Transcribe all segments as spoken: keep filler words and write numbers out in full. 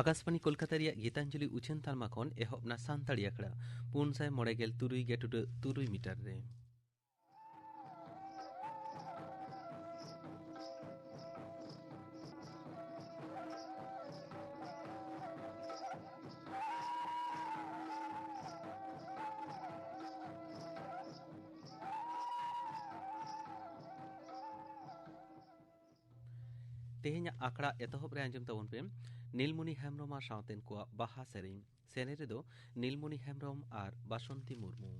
ᱟᱠᱟᱥᱵᱟᱬᱤ ᱠᱳᱞᱠᱟᱛᱟ ᱨᱮᱭᱟᱜ ᱜᱤᱛᱟᱧᱡᱚᱞᱤ ᱩᱪᱷᱟᱹᱱ ᱛᱟᱞᱢᱟ ᱠᱷᱚᱱ ᱮᱦᱚᱵ ᱱᱟ ᱥᱟᱱᱛᱟᱲᱤ ᱟᱠᱷᱲᱟ, ᱯᱩᱱ ᱥᱟᱭ ᱢᱚᱬᱮ ᱜᱮᱞ ᱛᱩᱨᱩᱭ ᱜᱮ ᱴᱩᱰᱟᱹᱜ ᱛᱩᱨᱩᱭ ᱢᱤᱴᱟᱨ ᱨᱮ᱾ ᱛᱮᱦᱮᱧᱟᱜ ᱟᱠᱷᱲᱟ ᱮᱛᱚᱦᱚᱵ ᱨᱮ ᱟᱸᱡᱚᱢ ᱛᱟᱵᱚᱱ ᱯᱮ ᱱᱤᱞᱢᱚᱱᱤ ᱦᱮᱢᱵᱽᱨᱚᱢ ᱟᱨ ᱥᱟᱶᱛᱮᱱ ᱠᱚᱣᱟᱜ ᱵᱟᱦᱟ ᱥᱮᱨᱮᱧ᱾ ᱥᱮᱨᱮᱧ ᱨᱮᱫᱚ ᱱᱤᱞᱢᱚᱱᱤ ᱦᱮᱢᱵᱽᱨᱚᱢ ᱟᱨ ᱵᱟᱥᱚᱱᱛᱤ ᱢᱩᱨᱢᱩ᱾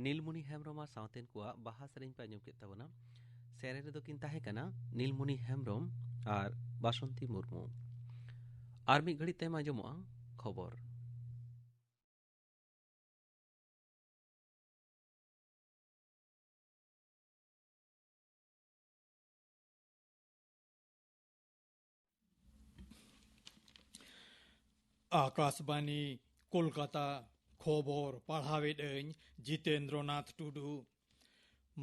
ᱱᱤᱞᱢᱩᱱᱤ ᱦᱮᱢᱵᱨᱚᱢ ᱟᱨ ᱥᱟᱶᱛᱮᱱ ᱠᱚᱣᱟᱜ ᱵᱟᱦᱟ ᱥᱮᱨᱮᱧ ᱯᱮ ᱟᱸᱡᱚᱢ ᱠᱮᱫ ᱛᱟᱵᱚᱱᱟ᱾ ᱥᱮᱨᱮᱧ ᱨᱮᱫᱚ ᱠᱤᱱ ᱛᱟᱦᱮᱸ ᱠᱟᱱᱟ ᱱᱤᱞᱢᱩᱱᱤ ᱦᱮᱢᱵᱨᱚᱢ ᱟᱨ ᱵᱟᱥᱚᱱᱛᱤ ᱢᱩᱨᱢᱩ᱾ ᱟᱨ ᱢᱤᱫ ᱜᱷᱟᱹᱲᱤᱡ ᱛᱟᱭᱚᱢ ᱟᱸᱡᱚᱢᱚᱜᱼᱟ ᱠᱷᱚᱵᱚᱨ᱾ ᱟᱠᱟᱥᱵᱟᱱᱤ, ᱠᱳᱞᱠᱟᱛᱟ᱾ ᱠᱷᱚᱵᱚᱨ ᱯᱟᱲᱦᱟᱣᱮᱫ ᱟᱹᱧ ᱡᱤᱛᱮᱱᱫᱨᱚ ᱱᱟᱛᱷ ᱴᱩᱰᱩ᱾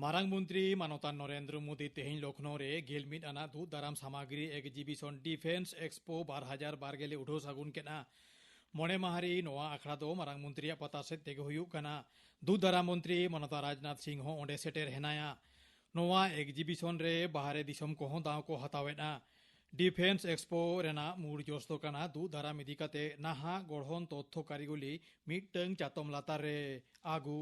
ᱢᱟᱨᱟᱝ ᱢᱚᱱᱛᱨᱤ ᱢᱟᱱᱚᱛᱟᱱ ᱱᱚᱨᱮᱱᱫᱨᱚ ᱢᱳᱫᱤ ᱛᱮᱦᱮᱧ ᱞᱚᱠᱷᱱᱳ ᱨᱮ ᱜᱮᱞ ᱢᱤᱫ ᱟᱱᱟᱜ ᱫᱩᱜ ᱫᱟᱨᱟᱢ ᱥᱟᱢᱟᱜᱨᱤ ᱮᱠᱡᱤᱵᱤᱥᱚᱱ ᱰᱤᱯᱷᱮᱱᱥ ᱮᱠᱥᱯᱳ ᱵᱟᱨ ᱦᱟᱡᱟᱨ ᱵᱟᱨ ᱜᱮᱞ ᱮ ᱩᱰᱷᱟᱹᱣ ᱥᱟᱹᱜᱩᱱ ᱠᱮᱫᱼᱟ᱾ ᱢᱚᱬᱮ ᱢᱟᱦᱟ ᱨᱮ ᱱᱚᱣᱟ ᱟᱠᱷᱲᱟ ᱫᱚ ᱢᱟᱨᱟᱝ ᱢᱚᱱᱛᱨᱤᱭᱟᱜ ᱯᱟᱛᱟ ᱥᱮᱫ ᱛᱮᱜᱮ ᱦᱩᱭᱩᱜ ᱠᱟᱱᱟ᱾ ᱫᱩᱜ ᱫᱟᱨᱟᱢ ᱢᱚᱱᱛᱨᱤ ᱢᱟᱱᱚᱛᱟᱱ ᱨᱟᱡᱽᱱᱟᱛᱷ ᱥᱤᱝ ᱦᱚᱸ ᱚᱸᱰᱮ ᱥᱮᱴᱮᱨ ᱦᱮᱱᱟᱭᱟ᱾ ᱱᱚᱣᱟ ᱮᱠᱡᱤᱵᱤᱥᱚᱱ ᱨᱮ ᱵᱟᱦᱨᱮ ᱫᱤᱥᱚᱢ ᱠᱚᱦᱚᱸ ᱫᱟᱣ ᱠᱚ ᱦᱟᱛᱟᱣᱮᱫᱼᱟ᱾ ᱰᱤᱯᱷᱮᱱᱥ ᱮᱠᱥᱯᱳ ᱨᱮᱱᱟᱜ ᱢᱩᱲ ᱡᱚᱥ ᱫᱚ ᱠᱟᱱᱟ ᱫᱩᱜ ᱫᱟᱨᱟᱢ ᱤᱫᱤ ᱠᱟᱛᱮ ᱱᱟᱦᱟᱜ ᱜᱚᱲᱦᱚᱱ ᱛᱚᱛᱛᱷᱚ ᱠᱟᱹᱨᱤᱜᱚᱞᱤ ᱢᱤᱫᱴᱟᱝ ᱪᱟᱛᱚᱢ ᱞᱟᱛᱟᱨ ᱨᱮ ᱟᱹᱜᱩ᱾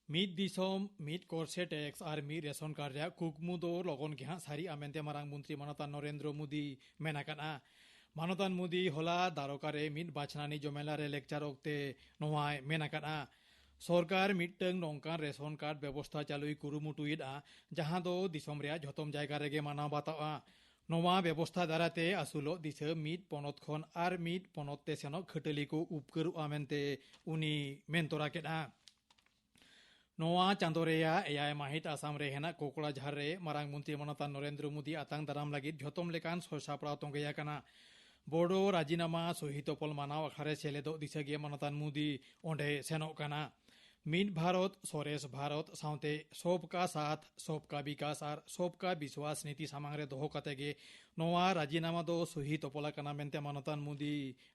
ᱢᱤᱫ ᱫᱤᱥᱚᱢ, ᱢᱤᱫ ᱠᱚᱨᱥᱮ ᱴᱮᱠᱥ ᱟᱨ ᱢᱤᱫ ᱨᱮᱥᱚᱱ ᱠᱟᱨᱰ ᱨᱮᱭᱟᱜ ᱠᱩᱠᱢᱩ ᱫᱚ ᱞᱚᱜᱚᱱ ᱜᱮ ᱦᱟᱸᱜ ᱥᱟᱹᱨᱤᱜᱼᱟ ᱢᱮᱱᱛᱮ ᱢᱟᱨᱟᱝ ᱢᱚᱱᱛᱨᱤ ᱢᱟᱱᱚᱛᱟᱱ ᱱᱚᱨᱮᱱᱫᱨᱚ ᱢᱳᱫᱤ ᱢᱮᱱ ᱟᱠᱟᱫᱼᱟ᱾ ᱢᱟᱱᱚᱛᱟᱱ ᱢᱳᱫᱤ ᱦᱚᱞᱟ ᱫᱟᱨᱚᱠᱟ ᱨᱮ ᱢᱤᱫ ᱵᱟᱪᱷᱱᱟᱱᱤ ᱡᱚᱢᱮᱞᱟ ᱨᱮ ᱞᱮᱠᱪᱟᱨ ᱚᱠᱛᱮ ᱱᱚᱣᱟᱭ ᱢᱮᱱ ᱟᱠᱟᱫᱼᱟ᱾ ᱥᱚᱨᱠᱟᱨ ᱢᱤᱫᱴᱟᱝ ᱱᱚᱝᱠᱟᱱ ᱨᱮᱥᱚᱱ ᱠᱟᱨᱰ ᱵᱮᱵᱚᱥᱛᱷᱟ ᱪᱟᱹᱞᱩᱭ ᱠᱩᱨᱩᱢᱩᱴᱩᱭᱮᱫᱼᱟ, ᱡᱟᱦᱟᱸ ᱫᱚ ᱫᱤᱥᱚᱢ ᱨᱮᱭᱟᱜ ᱡᱷᱚᱛᱚᱢ ᱡᱟᱭᱜᱟ ᱨᱮᱜᱮ ᱢᱟᱱᱟᱣ ᱵᱟᱛᱟᱣᱜᱼᱟ᱾ ᱱᱚᱣᱟ ᱵᱮᱵᱚᱥᱛᱷᱟ ᱫᱟᱨᱟᱭᱛᱮ ᱟᱹᱥᱩᱞᱚᱜ ᱫᱤᱥᱟᱹ ᱢᱤᱫ ᱯᱚᱱᱚᱛ ᱠᱷᱚᱱ ᱟᱨ ᱢᱤᱫ ᱯᱚᱱᱚᱛ ᱛᱮ ᱥᱮᱱᱚᱜ ᱠᱷᱟᱹᱴᱟᱹᱞᱤ ᱠᱚ ᱩᱯᱠᱟᱹᱨᱚᱜᱼᱟ ᱢᱮᱱᱛᱮ ᱩᱱᱤ ᱢᱮᱱ ᱛᱚᱨᱟ ᱠᱮᱫᱼᱟ᱾ ᱱᱚᱣᱟ ᱪᱟᱸᱫᱚ ᱨᱮᱭᱟᱜ ᱮᱭᱟᱭ ᱢᱟᱹᱦᱤᱛ ᱟᱥᱟᱢ ᱨᱮ ᱦᱮᱱᱟᱜ ᱠᱳᱠᱲᱟᱡᱷᱟᱨ ᱨᱮ ᱢᱟᱨᱟᱝ ᱢᱚᱱᱛᱨᱤ ᱢᱟᱱᱚᱛᱟᱱ ᱱᱚᱨᱮᱱᱫᱨᱚ ᱢᱳᱫᱤ ᱟᱛᱟᱝ ᱫᱟᱨᱟᱢ ᱞᱟᱹᱜᱤᱫ ᱡᱷᱚᱛᱚᱢ ᱞᱮᱠᱟᱱ ᱥᱚᱡᱽ ᱥᱟᱯᱲᱟᱣ ᱛᱚᱸᱜᱮ ᱟᱠᱟᱱᱟ᱾ ᱵᱳᱰᱳ ᱨᱟᱡᱤᱱᱟᱢᱟ ᱥᱚᱦᱤ ᱛᱚᱯᱚᱞ ᱢᱟᱱᱟᱣ ᱟᱠᱷᱲᱟ ᱨᱮ ᱥᱮᱞᱮᱫᱚᱜ ᱫᱤᱥᱟᱹ ᱜᱮ ᱢᱟᱱᱚᱛᱟᱱ ᱢᱳᱫᱤ ᱚᱸᱰᱮ ᱥᱮᱱᱚᱜ ᱠᱟᱱᱟ᱾ ᱢᱤᱫ ᱵᱷᱟᱨᱚᱛ ᱥᱚᱨᱮᱥ ᱵᱷᱟᱨᱚᱛ ᱥᱟᱶᱛᱮ ᱥᱚᱵᱠᱟ ᱥᱟᱛᱷ, ᱥᱚᱵᱠᱟ ᱵᱤᱠᱟᱥ ᱟᱨ ᱥᱚᱵᱠᱟ ᱵᱤᱥᱣᱟᱥ ᱱᱤᱛᱤ ᱥᱟᱢᱟᱝ ᱨᱮ ᱫᱚᱦᱚ ᱠᱟᱛᱮ ᱜᱮ ᱱᱚᱣᱟ ᱨᱟᱡᱤᱱᱟᱢᱟ ᱫᱚ ᱥᱚᱦᱤ ᱛᱚᱯᱚᱞ ᱟᱠᱟᱱᱟ ᱢᱮᱱᱛᱮ ᱢᱟᱱᱚᱛᱟᱱ ᱢᱳᱫᱤ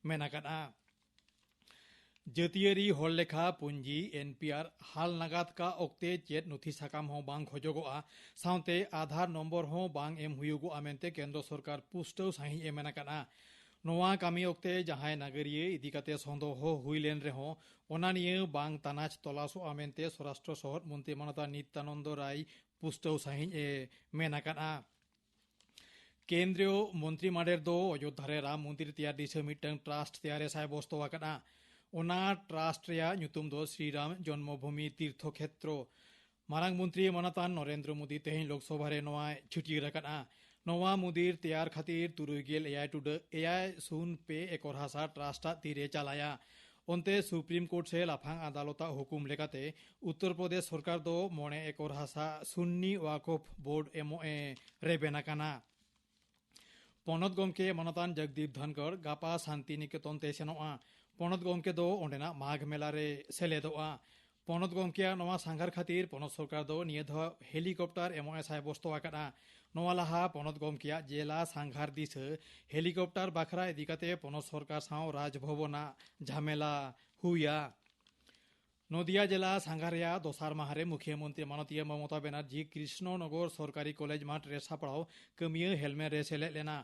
ᱢᱮᱱ ᱟᱠᱟᱫᱼᱟ᱾ ᱡᱟᱹᱛᱤᱭᱟᱹᱨᱤ ᱦᱚᱲ ᱞᱮᱠᱷᱟ ᱯᱩᱸᱡᱤ, ᱮᱱ ᱯᱤ ᱟᱨ, ᱦᱟᱞ ᱱᱟᱜᱟᱫ ᱠᱟ ᱚᱠᱛᱮ ᱪᱮᱫ ᱱᱚᱛᱷᱤ ᱥᱟᱠᱟᱢ ᱦᱚᱸ ᱵᱟᱝ ᱠᱷᱚᱡᱚᱜᱚᱜᱼᱟ, ᱥᱟᱶᱛᱮ ᱟᱫᱷᱟᱨ ᱱᱚᱢᱵᱚᱨ ᱦᱚᱸ ᱵᱟᱝ ᱮᱢ ᱦᱩᱭᱩᱜᱚᱜᱼᱟ ᱢᱮᱱᱛᱮ ᱠᱮᱱᱫᱨᱚ ᱥᱚᱨᱠᱟᱨ ᱯᱩᱥᱴᱟᱹᱣ ᱥᱟᱺᱦᱤᱡ ᱮ ᱢᱮᱱ ᱟᱠᱟᱫᱼᱟ᱾ ᱱᱚᱣᱟ ᱠᱟᱹᱢᱤ ᱚᱠᱛᱮ ᱡᱟᱦᱟᱸᱭ ᱱᱟᱜᱟᱨᱤᱭᱟᱹ ᱤᱫᱤ ᱠᱟᱛᱮ ᱥᱚᱱᱫᱮᱦᱚ ᱦᱩᱭ ᱞᱮᱱ ᱨᱮᱦᱚᱸ ᱚᱱᱟ ᱱᱤᱭᱟᱹ ᱵᱟᱝ ᱛᱟᱱᱟᱪ ᱛᱚᱞᱟᱥᱚᱜᱼᱟ ᱢᱮᱱᱛᱮ ᱥᱚᱨᱟᱥᱴᱨᱚ ᱥᱚᱦᱚᱫ ᱢᱚᱱᱛᱨᱤ ᱢᱟᱱᱚᱛᱟᱱ ᱱᱤᱛᱭᱟᱱᱚᱱᱫᱚ ᱨᱟᱭ ᱯᱩᱥᱴᱟᱹᱣ ᱥᱟᱺᱦᱤᱡ ᱮ ᱢᱮᱱ ᱟᱠᱟᱫᱼᱟ᱾ ᱠᱮᱱᱫᱨᱤᱭᱚ ᱢᱚᱱᱛᱨᱤ ᱢᱟᱰᱮᱨ ᱫᱚ ᱚᱡᱳᱫᱽᱫᱷᱟ ᱨᱮ ᱨᱟᱢ ᱢᱚᱱᱫᱤᱨ ᱛᱮᱭᱟᱨ ᱫᱤᱥᱟᱹ ᱢᱤᱫᱴᱟᱝ ᱴᱨᱟᱥᱴ ᱛᱮᱭᱟᱨᱮ ᱥᱟᱭ ᱵᱚᱥᱛᱚ ᱟᱠᱟᱫᱼᱟ᱾ ᱚᱱᱟ ᱴᱨᱟᱥᱴ ᱨᱮᱭᱟᱜ ᱧᱩᱛᱩᱢ ᱫᱚ ᱥᱨᱤ ᱨᱟᱢ ᱡᱚᱱᱢᱚᱵᱷᱩᱢᱤ ᱛᱤᱨᱛᱷᱚ ᱠᱷᱮᱛᱨᱚ᱾ ᱢᱟᱨᱟᱝ ᱢᱚᱱᱛᱨᱤ ᱢᱟᱱᱚᱛᱟᱱ ᱱᱚᱨᱮᱱᱫᱨᱚ ᱢᱳᱫᱤ ᱛᱮᱦᱮᱧ ᱞᱳᱠᱥᱚᱵᱷᱟ ᱨᱮ ᱱᱚᱣᱟᱭ ᱪᱷᱟᱹᱴᱭᱟᱹᱨ ᱟᱠᱟᱫᱼᱟ᱾ ᱱᱚᱣᱟ ᱢᱚᱱᱫᱤᱨ ᱛᱮᱭᱟᱨ ᱠᱷᱟᱹᱛᱤᱨ ᱛᱩᱨᱩᱭ ᱜᱮᱞ ᱮᱭᱟᱭ ᱴᱩᱰᱟᱹᱜ ᱮᱭᱟᱭ ᱥᱩᱱ ᱯᱮ ᱮᱠᱚᱨ ᱦᱟᱥᱟ ᱴᱨᱟᱥᱴ ᱟᱜ ᱛᱤᱨᱮ ᱪᱟᱞᱟᱭᱟ᱾ ᱚᱱᱛᱮ ᱥᱩᱯᱨᱤᱢ ᱠᱳᱨᱴ ᱥᱮ ᱞᱟᱯᱷᱟᱝ ᱟᱫᱟᱞᱚᱛ ᱟᱜ ᱦᱩᱠᱩᱢ ᱞᱮᱠᱟᱛᱮ ᱩᱛᱛᱚᱨ ᱯᱨᱚᱫᱮᱥ ᱥᱚᱨᱠᱟᱨ ᱫᱚ ᱢᱚᱬᱮ ᱮᱠᱚᱨ ᱦᱟᱥᱟ ᱥᱩᱱᱱᱤ ᱣᱟᱠᱚᱯ ᱵᱳᱨᱰ ᱮᱢᱚᱜ ᱮ ᱨᱮᱵᱮᱱ ᱟᱠᱟᱱᱟ᱾ ᱯᱚᱱᱚᱛ ᱜᱚᱢᱠᱮ ᱢᱟᱱᱚᱛᱟᱱ ᱡᱚᱜᱽᱫᱤᱯ ᱫᱷᱟᱱᱠᱚᱲ ᱜᱟᱯᱟ ᱥᱟᱱᱛᱤᱱᱤᱠᱮᱛᱚᱱ ᱛᱮ ᱥᱮᱱᱚᱜᱼᱟ᱾ ᱯᱚᱱᱚᱛ ᱜᱚᱢᱠᱮ ᱫᱚ ᱚᱸᱰᱮᱱᱟᱜ ᱢᱟᱜᱽ ᱢᱮᱞᱟ ᱨᱮ ᱥᱮᱞᱮᱫᱚᱜᱼᱟ᱾ ᱯᱚᱱᱚᱛ ᱜᱚᱢᱠᱮᱭᱟᱜ ᱱᱚᱣᱟ ᱥᱟᱸᱜᱷᱟᱨ ᱠᱷᱟᱹᱛᱤᱨ ᱯᱚᱱᱚᱛ ᱥᱚᱨᱠᱟᱨ ᱫᱚ ᱱᱤᱭᱟᱹ ᱫᱷᱟᱣ ᱦᱮᱞᱤᱠᱚᱯᱴᱟᱨ ᱮᱢᱚᱜ ᱮ ᱥᱟᱭ ᱵᱚᱥᱛᱚ ᱟᱠᱟᱫᱼᱟ᱾ ᱱᱚᱣᱟ ᱞᱟᱦᱟ ᱯᱚᱱᱚᱛ ᱜᱚᱢᱠᱮᱭᱟᱜ ᱡᱮᱞᱟ ᱥᱟᱸᱜᱷᱟᱨ ᱫᱤᱥᱟᱹ ᱦᱮᱞᱤᱠᱚᱯᱴᱟᱨ ᱵᱟᱠᱷᱨᱟ ᱤᱫᱤ ᱠᱟᱛᱮ ᱯᱚᱱᱚᱛ ᱥᱚᱨᱠᱟᱨ ᱥᱟᱶ ᱨᱟᱡᱽ ᱵᱷᱚᱵᱚᱱᱟᱜ ᱡᱷᱟᱢᱮᱞᱟ ᱦᱩᱭᱟ᱾ ᱱᱚᱫᱤᱭᱟ ᱡᱮᱞᱟ ᱥᱟᱸᱜᱷᱟᱨ ᱨᱮᱭᱟᱜ ᱫᱚᱥᱟᱨ ᱢᱟᱦᱟ ᱨᱮ ᱢᱩᱠᱷᱤᱭᱟᱹ ᱢᱚᱱᱛᱨᱤ ᱢᱟᱱᱚᱛᱤᱭᱟᱹ ᱢᱚᱢᱚᱛᱟ ᱵᱮᱱᱟᱨᱡᱤ ᱠᱨᱤᱥᱱᱚᱱᱚᱜᱚᱨ ᱥᱚᱨᱠᱟᱨᱤ ᱠᱚᱞᱮᱡᱽ ᱢᱟᱴᱷ ᱨᱮ ᱥᱟᱯᱲᱟᱣ ᱠᱟᱹᱢᱤᱭᱟᱹ ᱦᱮᱞᱢᱮᱞ ᱨᱮ ᱥᱮᱞᱮᱫ ᱞᱮᱱᱟ᱾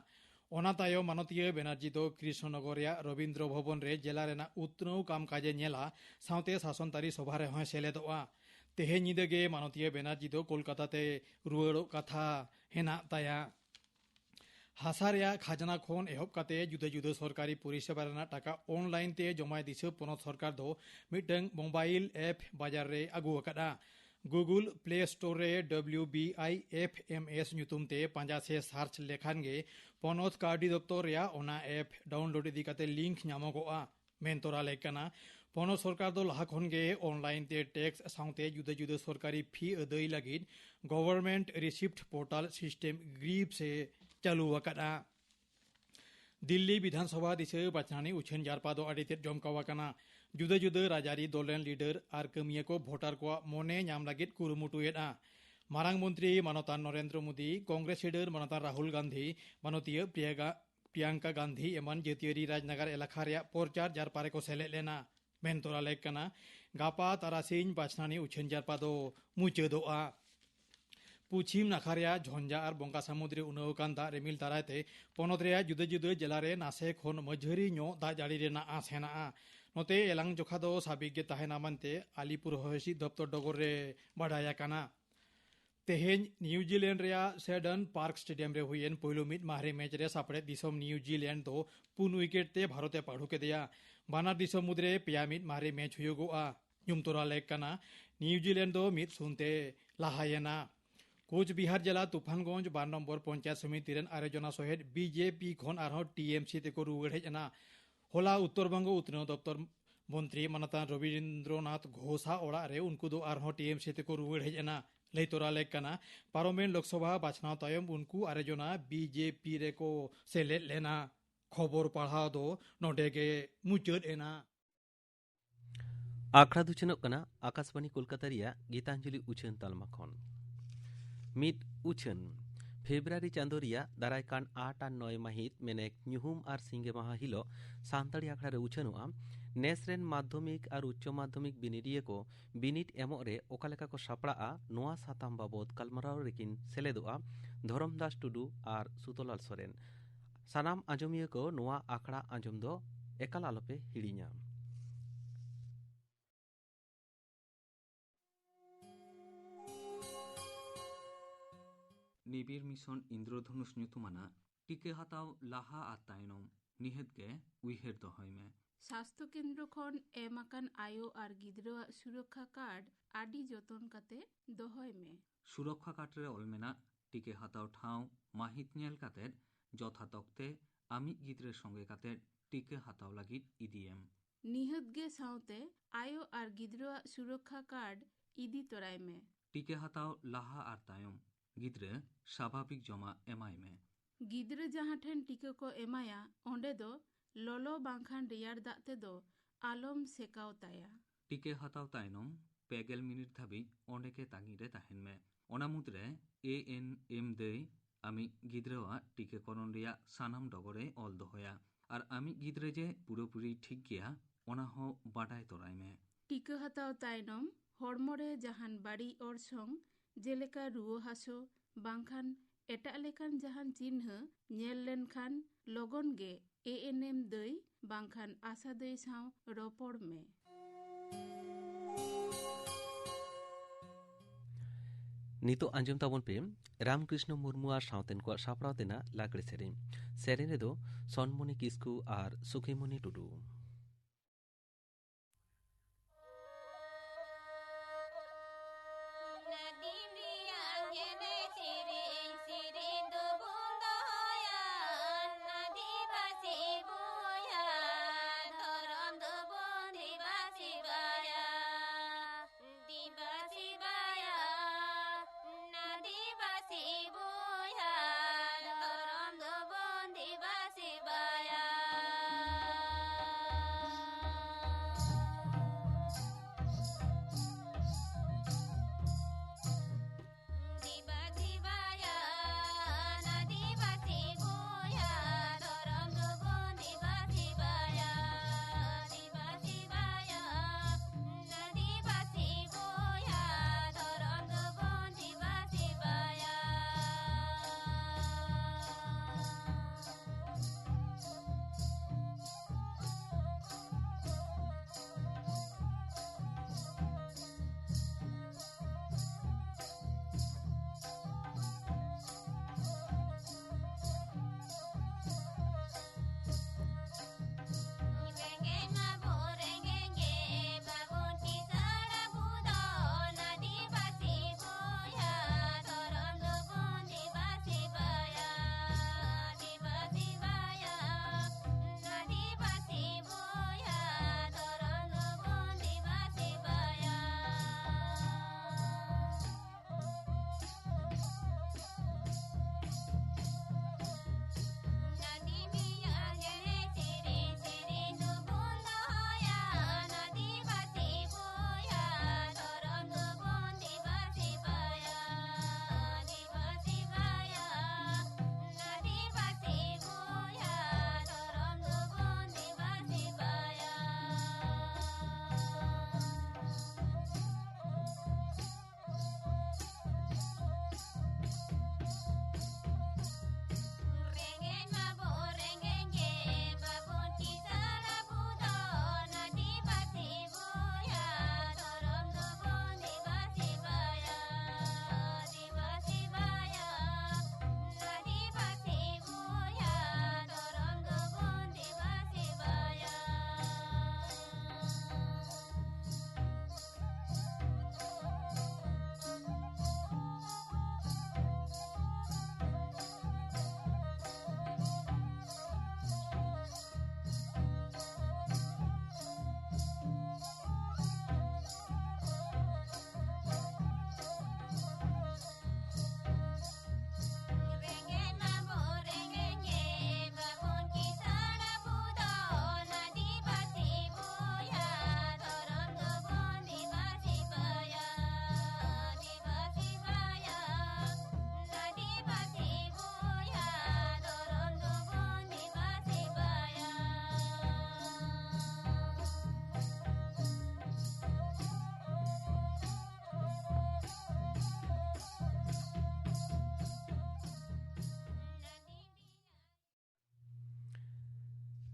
ᱚᱱᱟ ᱛᱟᱭᱚᱢ ᱢᱟᱱᱚᱛᱤᱭᱟᱹ ᱵᱮᱱᱟᱨᱡᱤ ᱫᱚ ᱠᱨᱤᱥᱱᱚᱱᱚᱜᱚᱨ ᱨᱮᱭᱟᱜ ᱨᱚᱵᱤᱱᱫᱨᱚ ᱵᱷᱚᱵᱚᱱ ᱨᱮ ᱡᱮᱞᱟ ᱨᱮᱱᱟᱜ ᱩᱛᱱᱟᱹᱣ ᱠᱟᱢᱠᱟᱡᱮ ᱧᱮᱞᱟ, ᱥᱟᱶᱛᱮ ᱥᱟᱥᱚᱱᱛᱟᱨᱤ ᱥᱚᱵᱷᱟ ᱨᱮᱦᱚᱸᱭ ᱥᱮᱞᱮᱫᱚᱜᱼᱟ᱾ ᱛᱮᱦᱮᱧ ᱧᱤᱫᱟᱹ ᱜᱮ ᱢᱟᱱᱚᱛᱤᱭᱟᱹ ᱵᱮᱱᱟᱨᱡᱤ ᱫᱚ ᱠᱳᱞᱠᱟᱛᱟ ᱛᱮ ᱨᱩᱣᱟᱹᱲᱚᱜ ᱠᱟᱛᱷᱟ ᱦᱮᱱᱟᱜ ᱛᱟᱭᱟ᱾ ᱦᱟᱥᱟ ᱨᱮᱭᱟᱜ ᱠᱷᱟᱡᱽᱱᱟ ᱠᱷᱚᱱ ᱮᱦᱚᱵ ᱠᱟᱛᱮ ᱡᱩᱫᱟᱹ ᱡᱩᱫᱟᱹ ᱥᱚᱨᱠᱟᱨᱤ ᱯᱚᱨᱤᱥᱮᱵᱟ ᱨᱮᱱᱟᱜ ᱴᱟᱠᱟ ᱚᱱᱞᱟᱭᱤᱱ ᱛᱮ ᱡᱚᱢᱟᱭ ᱫᱤᱥᱟᱹ ᱯᱚᱱᱚᱛ ᱥᱚᱨᱠᱟᱨ ᱫᱚ ᱢᱤᱫᱴᱟᱝ ᱢᱳᱵᱟᱭᱤᱞ ᱮᱯ ᱵᱟᱡᱟᱨ ᱨᱮ ᱟᱹᱜᱩ ᱟᱠᱟᱫᱼᱟ᱾ Google Play Store ᱨᱮ W B I F M S ᱧᱩᱛᱩᱢ ᱛᱮ ᱯᱟᱸᱡᱟ ᱥᱮ ᱥᱟᱨᱪ ᱞᱮᱠᱷᱟᱱ ᱜᱮ ᱯᱚᱱᱚᱛ ᱠᱟᱹᱣᱰᱤ ᱫᱚᱯᱛᱚᱨ ᱨᱮᱭᱟᱜ ᱚᱱᱟ ᱮᱯ ᱰᱟᱣᱩᱱᱞᱳᱰ ᱤᱫᱤ ᱠᱟᱛᱮ ᱞᱤᱝᱠ ᱧᱟᱢᱚᱜᱚᱜᱼᱟ᱾ ᱢᱮᱱ ᱛᱚᱨᱟ ᱞᱮᱠ ᱠᱟᱱᱟ, ᱯᱚᱱᱚᱛ ᱥᱚᱨᱠᱟᱨ ᱫᱚ ᱞᱟᱦᱟ ᱠᱷᱚᱱ ᱜᱮ ᱚᱱᱞᱟᱭᱤᱱ ᱛᱮ ᱴᱮᱠᱥ ᱥᱟᱶᱛᱮ ᱡᱩᱫᱟᱹ ᱡᱩᱫᱟᱹ ᱥᱚᱨᱠᱟᱨᱤ ᱯᱷᱤ ᱟᱹᱫᱟᱹᱭ ᱞᱟᱹᱜᱤᱫ ᱜᱚᱵᱷᱚᱨᱱᱢᱮᱱᱴ ᱨᱤᱥᱤᱯᱴ ᱯᱳᱨᱴᱟᱞ ᱥᱤᱥᱴᱮᱢ ᱜᱨᱤᱯᱥ ᱮ ᱪᱟᱹᱞᱩ ᱟᱠᱟᱫᱼᱟ᱾ ᱫᱤᱞᱞᱤ ᱵᱤᱫᱷᱟᱱ ᱥᱚᱵᱷᱟ ᱫᱤᱥᱟᱹ ᱵᱟᱪᱷᱱᱟᱣ ᱩᱪᱷᱟᱹᱱ ᱡᱟᱨᱯᱟ ᱫᱚ ᱟᱹᱰᱤ ᱛᱮᱫ ᱡᱚᱢᱠᱟᱣ ᱟᱠᱟᱱᱟ᱾ ᱡᱩᱫᱟᱹ ᱡᱩᱫᱟᱹ ᱨᱟᱡᱽᱟᱹᱨᱤ ᱫᱚᱞ ᱨᱮᱱ ᱞᱤᱰᱟᱨ ᱟᱨ ᱠᱟᱹᱢᱤᱭᱟᱹ ᱠᱚ ᱵᱷᱳᱴᱟᱨ ᱠᱚᱣᱟᱜ ᱢᱚᱱᱮ ᱧᱟᱢ ᱞᱟᱹᱜᱤᱫ ᱠᱩᱨᱩᱢᱩᱴᱩᱭᱮᱫᱼᱟ᱾ ᱢᱟᱨᱟᱝ ᱢᱚᱱᱛᱨᱤ ᱢᱟᱱᱚᱛᱟᱱ ᱱᱚᱨᱮᱱᱫᱨᱚ ᱢᱳᱫᱤ, ᱠᱚᱝᱜᱨᱮᱥ ᱞᱤᱰᱟᱨ ᱢᱟᱱᱚᱛᱟᱱ ᱨᱟᱦᱩᱞ ᱜᱟᱱᱫᱷᱤ, ᱢᱟᱱᱚᱛᱤᱭᱟᱹ ᱯᱨᱤᱭᱟᱜᱟ-, ᱯᱨᱤᱭᱟᱝᱠᱟ ᱜᱟᱱᱫᱷᱤ ᱮᱢᱟᱱ ᱡᱟᱹᱛᱤᱭᱟᱹᱨᱤ ᱨᱟᱡᱽᱱᱟᱜᱟᱨ ᱮᱞᱟᱠᱟ ᱨᱮᱭᱟᱜ ᱯᱨᱚᱪᱟᱨ ᱡᱟᱨᱯᱟ ᱨᱮᱠᱚ ᱥᱮᱞᱮᱫ ᱞᱮᱱᱟ᱾ ᱢᱮᱱ ᱛᱚᱨᱟ ᱞᱮᱠ ᱠᱟᱱᱟ, ᱜᱟᱯᱟ ᱛᱟᱨᱟᱥᱤᱧ ᱵᱟᱪᱷᱱᱟᱣ ᱩᱪᱷᱟᱹᱱ ᱡᱟᱨᱯᱟ ᱫᱚ ᱢᱩᱪᱟᱹᱫᱚᱜᱼᱟ᱾ ᱯᱩᱪᱷᱤᱢ ᱱᱟᱠᱷᱟ ᱨᱮᱭᱟᱜ ᱡᱷᱚᱧᱡᱟ ᱟᱨ ᱵᱚᱝᱠᱟ ᱥᱟᱢᱩᱫᱽ ᱨᱮ ᱩᱱᱟᱹᱣ ᱟᱠᱟᱱ ᱫᱟᱜ ᱨᱤᱢᱤᱞ ᱫᱟᱨᱟᱭ ᱛᱮ ᱯᱚᱱᱚᱛ ᱨᱮᱭᱟᱜ ᱡᱩᱫᱟᱹ ᱡᱩᱫᱟᱹ ᱡᱮᱞᱟ ᱨᱮ ᱱᱟᱥᱮ ᱠᱷᱚᱱ ᱢᱟᱹᱡᱷᱟᱹᱨᱤ ᱧᱚᱜ ᱫᱟᱜ ᱡᱟᱹᱲᱤ ᱨᱮᱱᱟᱜ ᱟᱸᱥ ᱦᱮᱱᱟᱜᱼᱟ᱾ ᱱᱚᱛᱮ ᱮᱞᱟᱝ ᱡᱚᱠᱷᱟ ᱫᱚ ᱥᱟᱵᱤᱠ ᱜᱮ ᱛᱟᱦᱮᱱᱟ ᱢᱮᱱᱛᱮ ᱟᱞᱤᱯᱩᱨ ᱦᱚᱭ ᱦᱤᱸᱥᱤᱫ ᱫᱚᱯᱛᱚᱨ ᱰᱚᱜᱚᱨ ᱨᱮ ᱵᱟᱰᱟᱭ ᱟᱠᱟᱱᱟ᱾ ᱛᱮᱦᱮᱧ ᱱᱤᱭᱩᱡᱤᱞᱮᱱᱰ ᱨᱮᱭᱟᱜ ᱥᱮᱰᱚᱱ ᱯᱟᱨᱠ ᱥᱴᱮᱰᱤᱭᱟᱢ ᱨᱮ ᱦᱩᱭᱮᱱ ᱯᱳᱭᱞᱳ ᱢᱤᱫ ᱢᱟᱦᱨᱮ ᱢᱮᱪ ᱨᱮ ᱥᱟᱯᱲᱮᱛ ᱫᱤᱥᱚᱢ ᱱᱤᱭᱩᱡᱤᱞᱮᱱᱰ ᱫᱚ ᱯᱩᱱ ᱣᱤᱠᱮᱴ ᱛᱮ ᱵᱷᱟᱨᱚᱛ ᱮ ᱯᱟᱹᱰᱩ ᱠᱮᱫᱮᱭᱟ᱾ ᱵᱟᱱᱟᱨ ᱫᱤᱥᱚᱢ ᱢᱩᱫᱽᱨᱮ ᱯᱮᱭᱟ ᱢᱤᱫ ᱢᱟᱨᱮ ᱢᱮᱪ ᱦᱩᱭᱩᱜᱚᱜᱼᱟ᱾ ᱧᱩᱢ ᱛᱚᱨᱟ ᱞᱮᱠ ᱠᱟᱱᱟ, ᱱᱤᱭᱩᱡᱤᱞᱮᱱᱰ ᱫᱚ ᱢᱤᱫ ᱥᱩᱱ ᱛᱮ ᱞᱟᱦᱟᱭᱮᱱᱟ᱾ ᱠᱳᱪᱵᱤᱦᱟᱨ ᱡᱮᱞᱟ ᱛᱩᱯᱷᱟᱱᱜᱚᱸᱡᱽ ᱵᱟᱨ ᱱᱚᱢᱵᱚᱨ ᱯᱚᱧᱪᱟᱭᱮᱛ ᱥᱚᱢᱤᱛᱤ ᱨᱮᱱ ᱟᱨᱮ ᱡᱚᱱᱟ ᱥᱚᱦᱮᱫ ᱵᱤᱡᱮᱯᱤ ᱠᱷᱚᱱ ᱟᱨᱦᱚᱸ ᱴᱤᱮᱢᱥᱤ ᱛᱮᱠᱚ ᱨᱩᱣᱟᱹᱲ ᱦᱮᱡ ᱮᱱᱟ᱾ ᱦᱚᱞᱟ ᱩᱛᱛᱚᱨ ᱵᱚᱝᱜᱚ ᱩᱛᱱᱟᱹᱣ ᱫᱚᱯᱛᱚᱨ ᱢᱚᱱᱛᱨᱤ ᱢᱟᱱᱚᱛᱟᱱ ᱨᱚᱵᱤᱱᱫᱨᱚᱱᱟᱛᱷ ᱜᱷᱳᱥᱟᱜ ᱚᱲᱟᱜ ᱨᱮ ᱩᱱᱠᱩ ᱫᱚ ᱟᱨᱦᱚᱸ ᱴᱤᱮᱢᱥᱤ ᱛᱮᱠᱚ ᱨᱩᱣᱟᱹᱲ ᱦᱮᱡ ᱮᱱᱟ᱾ ᱞᱟᱹᱭ ᱛᱚᱨᱟ ᱞᱮᱠ ᱠᱟᱱᱟ, ᱯᱟᱨᱚᱢᱮᱱ ᱞᱳᱠᱥᱚᱵᱷᱟ ᱵᱟᱪᱷᱱᱟᱣ ᱛᱟᱭᱚᱢ ᱩᱱᱠᱩ ᱟᱨᱮ ᱡᱚᱱᱟ ᱵᱤᱡᱮᱯᱤ ᱨᱮᱠᱚ ᱥᱮᱞᱮᱫ ᱞᱮᱱᱟ᱾ ᱠᱷᱚᱵᱚᱨ ᱯᱟᱲᱦᱟᱣ ᱫᱚ ᱱᱚᱰᱮ ᱜᱮ ᱢᱩᱪᱟᱹᱫ ᱮᱱᱟ᱾ ᱟᱠᱷᱲᱟ ᱫᱚ ᱩᱪᱷᱟᱹᱱᱚᱜ ᱠᱟᱱᱟ ᱟᱠᱟᱥᱵᱟᱬᱤ ᱠᱳᱞᱠᱟᱛᱟ ᱨᱮᱭᱟᱜ ᱜᱤᱛᱟᱧᱡᱚᱞᱤ ᱩᱪᱷᱟᱹᱱ ᱛᱟᱞᱢᱟ ᱠᱷᱚᱱ᱾ ᱢᱤᱫ ᱩᱪᱷᱟᱹᱱ᱾ ᱯᱷᱮᱵᱽᱨᱩᱣᱟᱨᱤ ᱪᱟᱸᱫᱳ ᱨᱮᱭᱟᱜ ᱫᱟᱨᱟᱭ ᱠᱟᱱ ᱟᱴ ᱟᱨ ᱱᱚᱭ ᱢᱟᱹᱦᱤᱛ, ᱢᱮᱱᱮᱠ ᱧᱩᱦᱩᱢ ᱟᱨ ᱥᱤᱸᱜᱮ ᱢᱟᱦᱟ ᱦᱤᱞᱳᱜ ᱥᱟᱱᱛᱟᱲᱤ ᱟᱠᱷᱲᱟ ᱨᱮ ᱩᱪᱷᱟᱹᱱᱚᱜᱼᱟ᱾ ᱱᱮᱥ ᱨᱮᱱ ᱢᱟᱫᱽᱫᱷᱚᱢᱤᱠ ᱟᱨ ᱩᱪᱪᱚ ᱢᱟᱫᱽᱫᱷᱚᱢᱤᱠ ᱵᱤᱱᱤᱰᱤᱭᱟᱹ ᱠᱚ ᱵᱤᱱᱤᱰ ᱮᱢᱚᱜ ᱨᱮ ᱚᱠᱟ ᱞᱮᱠᱟ ᱠᱚ ᱥᱟᱯᱲᱟᱜᱼᱟ, ᱱᱚᱣᱟ ᱥᱟᱛᱟᱢ ᱵᱟᱵᱚᱛ ᱜᱟᱞᱢᱟᱨᱟᱣ ᱨᱮᱠᱤᱱ ᱥᱮᱞᱮᱫᱚᱜᱼᱟ ᱫᱷᱚᱨᱚᱢ ᱫᱟᱥ ᱴᱩᱰᱩ ᱟᱨ ᱥᱩᱛᱚᱞᱟᱞ ᱥᱚᱨᱮᱱ᱾ ᱥᱟᱱᱟᱢ ᱟᱸᱡᱚᱢᱤᱭᱟᱹ ᱠᱚ ᱱᱚᱣᱟ ᱟᱠᱷᱲᱟ ᱟᱸᱡᱚᱢ ᱫᱚ ᱮᱠᱟᱞ ᱟᱞᱚᱯᱮ ᱦᱤᱲᱤᱧᱟ᱾ ᱱᱤᱵᱤᱲ ᱢᱤᱥᱚᱱ ᱤᱱᱫᱨᱚᱫᱷᱚᱱᱩᱥ ᱧᱩᱛᱩᱢᱟᱱᱟᱜ ᱴᱤᱠᱟᱹ ᱦᱟᱛᱟᱣ ᱞᱟᱦᱟ ᱟᱨ ᱛᱟᱭᱱᱚᱢ ᱱᱤᱦᱟᱹᱛ ᱜᱮ ᱩᱭᱦᱟᱹᱨ ᱫᱚᱦᱚᱭ ᱢᱮ᱾ ᱥᱟᱥᱛᱷᱚ ᱠᱮᱱᱫᱨᱚ ᱠᱷᱚᱱ ᱮᱢ ᱟᱠᱟᱱ ᱟᱭᱳ ᱟᱨ ᱜᱤᱫᱽᱨᱟᱹᱣᱟᱜ ᱥᱩᱨᱚᱠᱠᱷᱟ ᱠᱟᱨᱰ ᱟᱹᱰᱤ ᱡᱚᱛᱚᱱ ᱠᱟᱛᱮ ᱫᱚᱦᱚᱭ ᱢᱮ᱾ ᱥᱩᱨᱚᱠᱠᱷᱟ ᱠᱟᱨᱰ ᱨᱮ ᱚᱞ ᱢᱮᱱᱟᱜ ᱴᱤᱠᱟᱹ ᱦᱟᱛᱟᱣ ᱴᱷᱟᱶ ᱢᱟᱹᱦᱤᱛ ᱧᱮᱞ ᱠᱟᱛᱮ ᱡᱚᱛᱷᱟᱛ ᱚᱠᱛᱮ ᱟᱢᱤᱡ ᱜᱤᱫᱽᱨᱟᱹ ᱥᱚᱸᱜᱮ ᱠᱟᱛᱮ ᱴᱤᱠᱟᱹ ᱦᱟᱛᱟᱣ ᱞᱟᱹᱜᱤᱫ ᱤᱫᱤᱭᱮᱢ᱾ ᱱᱤᱦᱟᱹᱛ ᱜᱮ ᱥᱟᱶᱛᱮ ᱟᱭᱳ ᱟᱨ ᱜᱤᱫᱽᱨᱟᱹᱣᱟᱜ ᱥᱩᱨᱚᱠᱠᱷᱟ ᱠᱟᱨᱰ ᱤᱫᱤ ᱛᱚᱨᱟᱭ ᱢᱮ᱾ ᱴᱤᱠᱟᱹ ᱦᱟᱛᱟᱣ ᱞᱟᱦᱟ ᱟᱨ ᱛᱟᱭᱚᱢ ᱜᱤᱫᱽᱨᱟᱹ ᱥᱟᱵᱷᱟᱵᱤᱠ ᱡᱚᱢᱟᱜ ᱮᱢᱟᱭ ᱢᱮ᱾ ᱜᱤᱫᱽᱨᱟᱹ ᱡᱟᱦᱟᱸ ᱴᱷᱮᱱ ᱴᱤᱠᱟᱹ ᱠᱚ ᱮᱢᱟᱭᱟ, ᱚᱸᱰᱮ ᱫᱚ ᱞᱚᱞᱚ ᱵᱟᱝᱠᱷᱟᱱ ᱨᱮᱭᱟᱲ ᱫᱟᱜ ᱛᱮᱫᱚ ᱟᱞᱚᱢ ᱥᱮᱠᱟᱣ ᱛᱟᱭᱟ᱾ ᱴᱤᱠᱟᱹ ᱦᱟᱛᱟᱣ ᱛᱟᱭᱱᱚᱢ ᱯᱮ ᱜᱮᱞ ᱢᱤᱱᱤᱴ ᱫᱷᱟᱹᱵᱤᱡ ᱚᱸᱰᱮ ᱜᱮ ᱛᱟᱺᱜᱤ ᱨᱮ ᱛᱟᱦᱮᱱ ᱢᱮ᱾ ᱚᱱᱟ ᱢᱩᱫᱽᱨᱮ ᱮ ᱮᱱ ᱮᱢ ᱫᱟᱹᱭ ᱟᱢᱤᱡ ᱜᱤᱫᱽᱨᱟᱹᱣᱟᱜ ᱴᱤᱠᱟᱹᱠᱚᱨᱚᱱ ᱨᱮᱭᱟᱜ ᱥᱟᱱᱟᱢ ᱰᱚᱜᱚᱨᱮ ᱚᱞ ᱫᱚᱦᱚᱭᱟ ᱟᱨ ᱟᱢᱤᱡ ᱜᱤᱫᱽᱨᱟᱹ ᱡᱮ ᱯᱩᱨᱟᱹᱯᱩᱨᱤ ᱴᱷᱤᱠ ᱜᱮᱭᱟ, ᱚᱱᱟ ᱦᱚᱸ ᱵᱟᱰᱟᱭ ᱛᱚᱨᱟᱭ ᱢᱮ᱾ ᱴᱤᱠᱟᱹ ᱦᱟᱛᱟᱣ ᱛᱟᱭᱱᱚᱢ ᱦᱚᱲᱢᱚ ᱨᱮ ᱡᱟᱦᱟᱱ ᱵᱟᱹᱲᱤᱡ ᱚᱨᱥᱚᱝ, ᱡᱮᱞᱮᱠᱟ ᱨᱩᱣᱟᱹ ᱦᱟᱹᱥᱩ ᱵᱟᱝᱠᱷᱟᱱ ᱮᱴᱟᱜ ᱞᱮᱠᱟᱱ ᱡᱟᱦᱟᱱ ᱪᱤᱱᱦᱟᱹ ᱧᱮᱞ ᱞᱮᱱᱠᱷᱟᱱ, ᱞᱚᱜᱚᱱ ᱜᱮ ᱮ ᱮᱱ ᱮᱢ ᱫᱟᱹᱭ ᱵᱟᱝᱠᱷᱟᱱ ᱟᱥᱟ ᱫᱟᱹᱭ ᱥᱟᱶ ᱨᱚᱯᱚᱲ ᱢᱮ᱾ ᱱᱤᱛᱚᱜ ᱟᱸᱡᱚᱢ ᱛᱟᱵᱚᱱ ᱯᱮ ᱨᱟᱢᱠᱨᱤᱥᱱᱚ ᱢᱩᱨᱢᱩ ᱟᱨ ᱥᱟᱶᱛᱮᱱ ᱠᱚᱣᱟᱜ ᱥᱟᱯᱲᱟᱣ ᱛᱮᱱᱟᱜ ᱞᱟᱜᱽᱲᱮ ᱥᱮᱨᱮᱧ᱾ ᱥᱮᱨᱮᱧ ᱨᱮᱫᱚ ᱥᱚᱱᱢᱚᱱᱤ ᱠᱤᱥᱠᱩ ᱟᱨ ᱥᱩᱠᱷᱤᱢᱚᱱᱤ ᱴᱩᱰᱩ᱾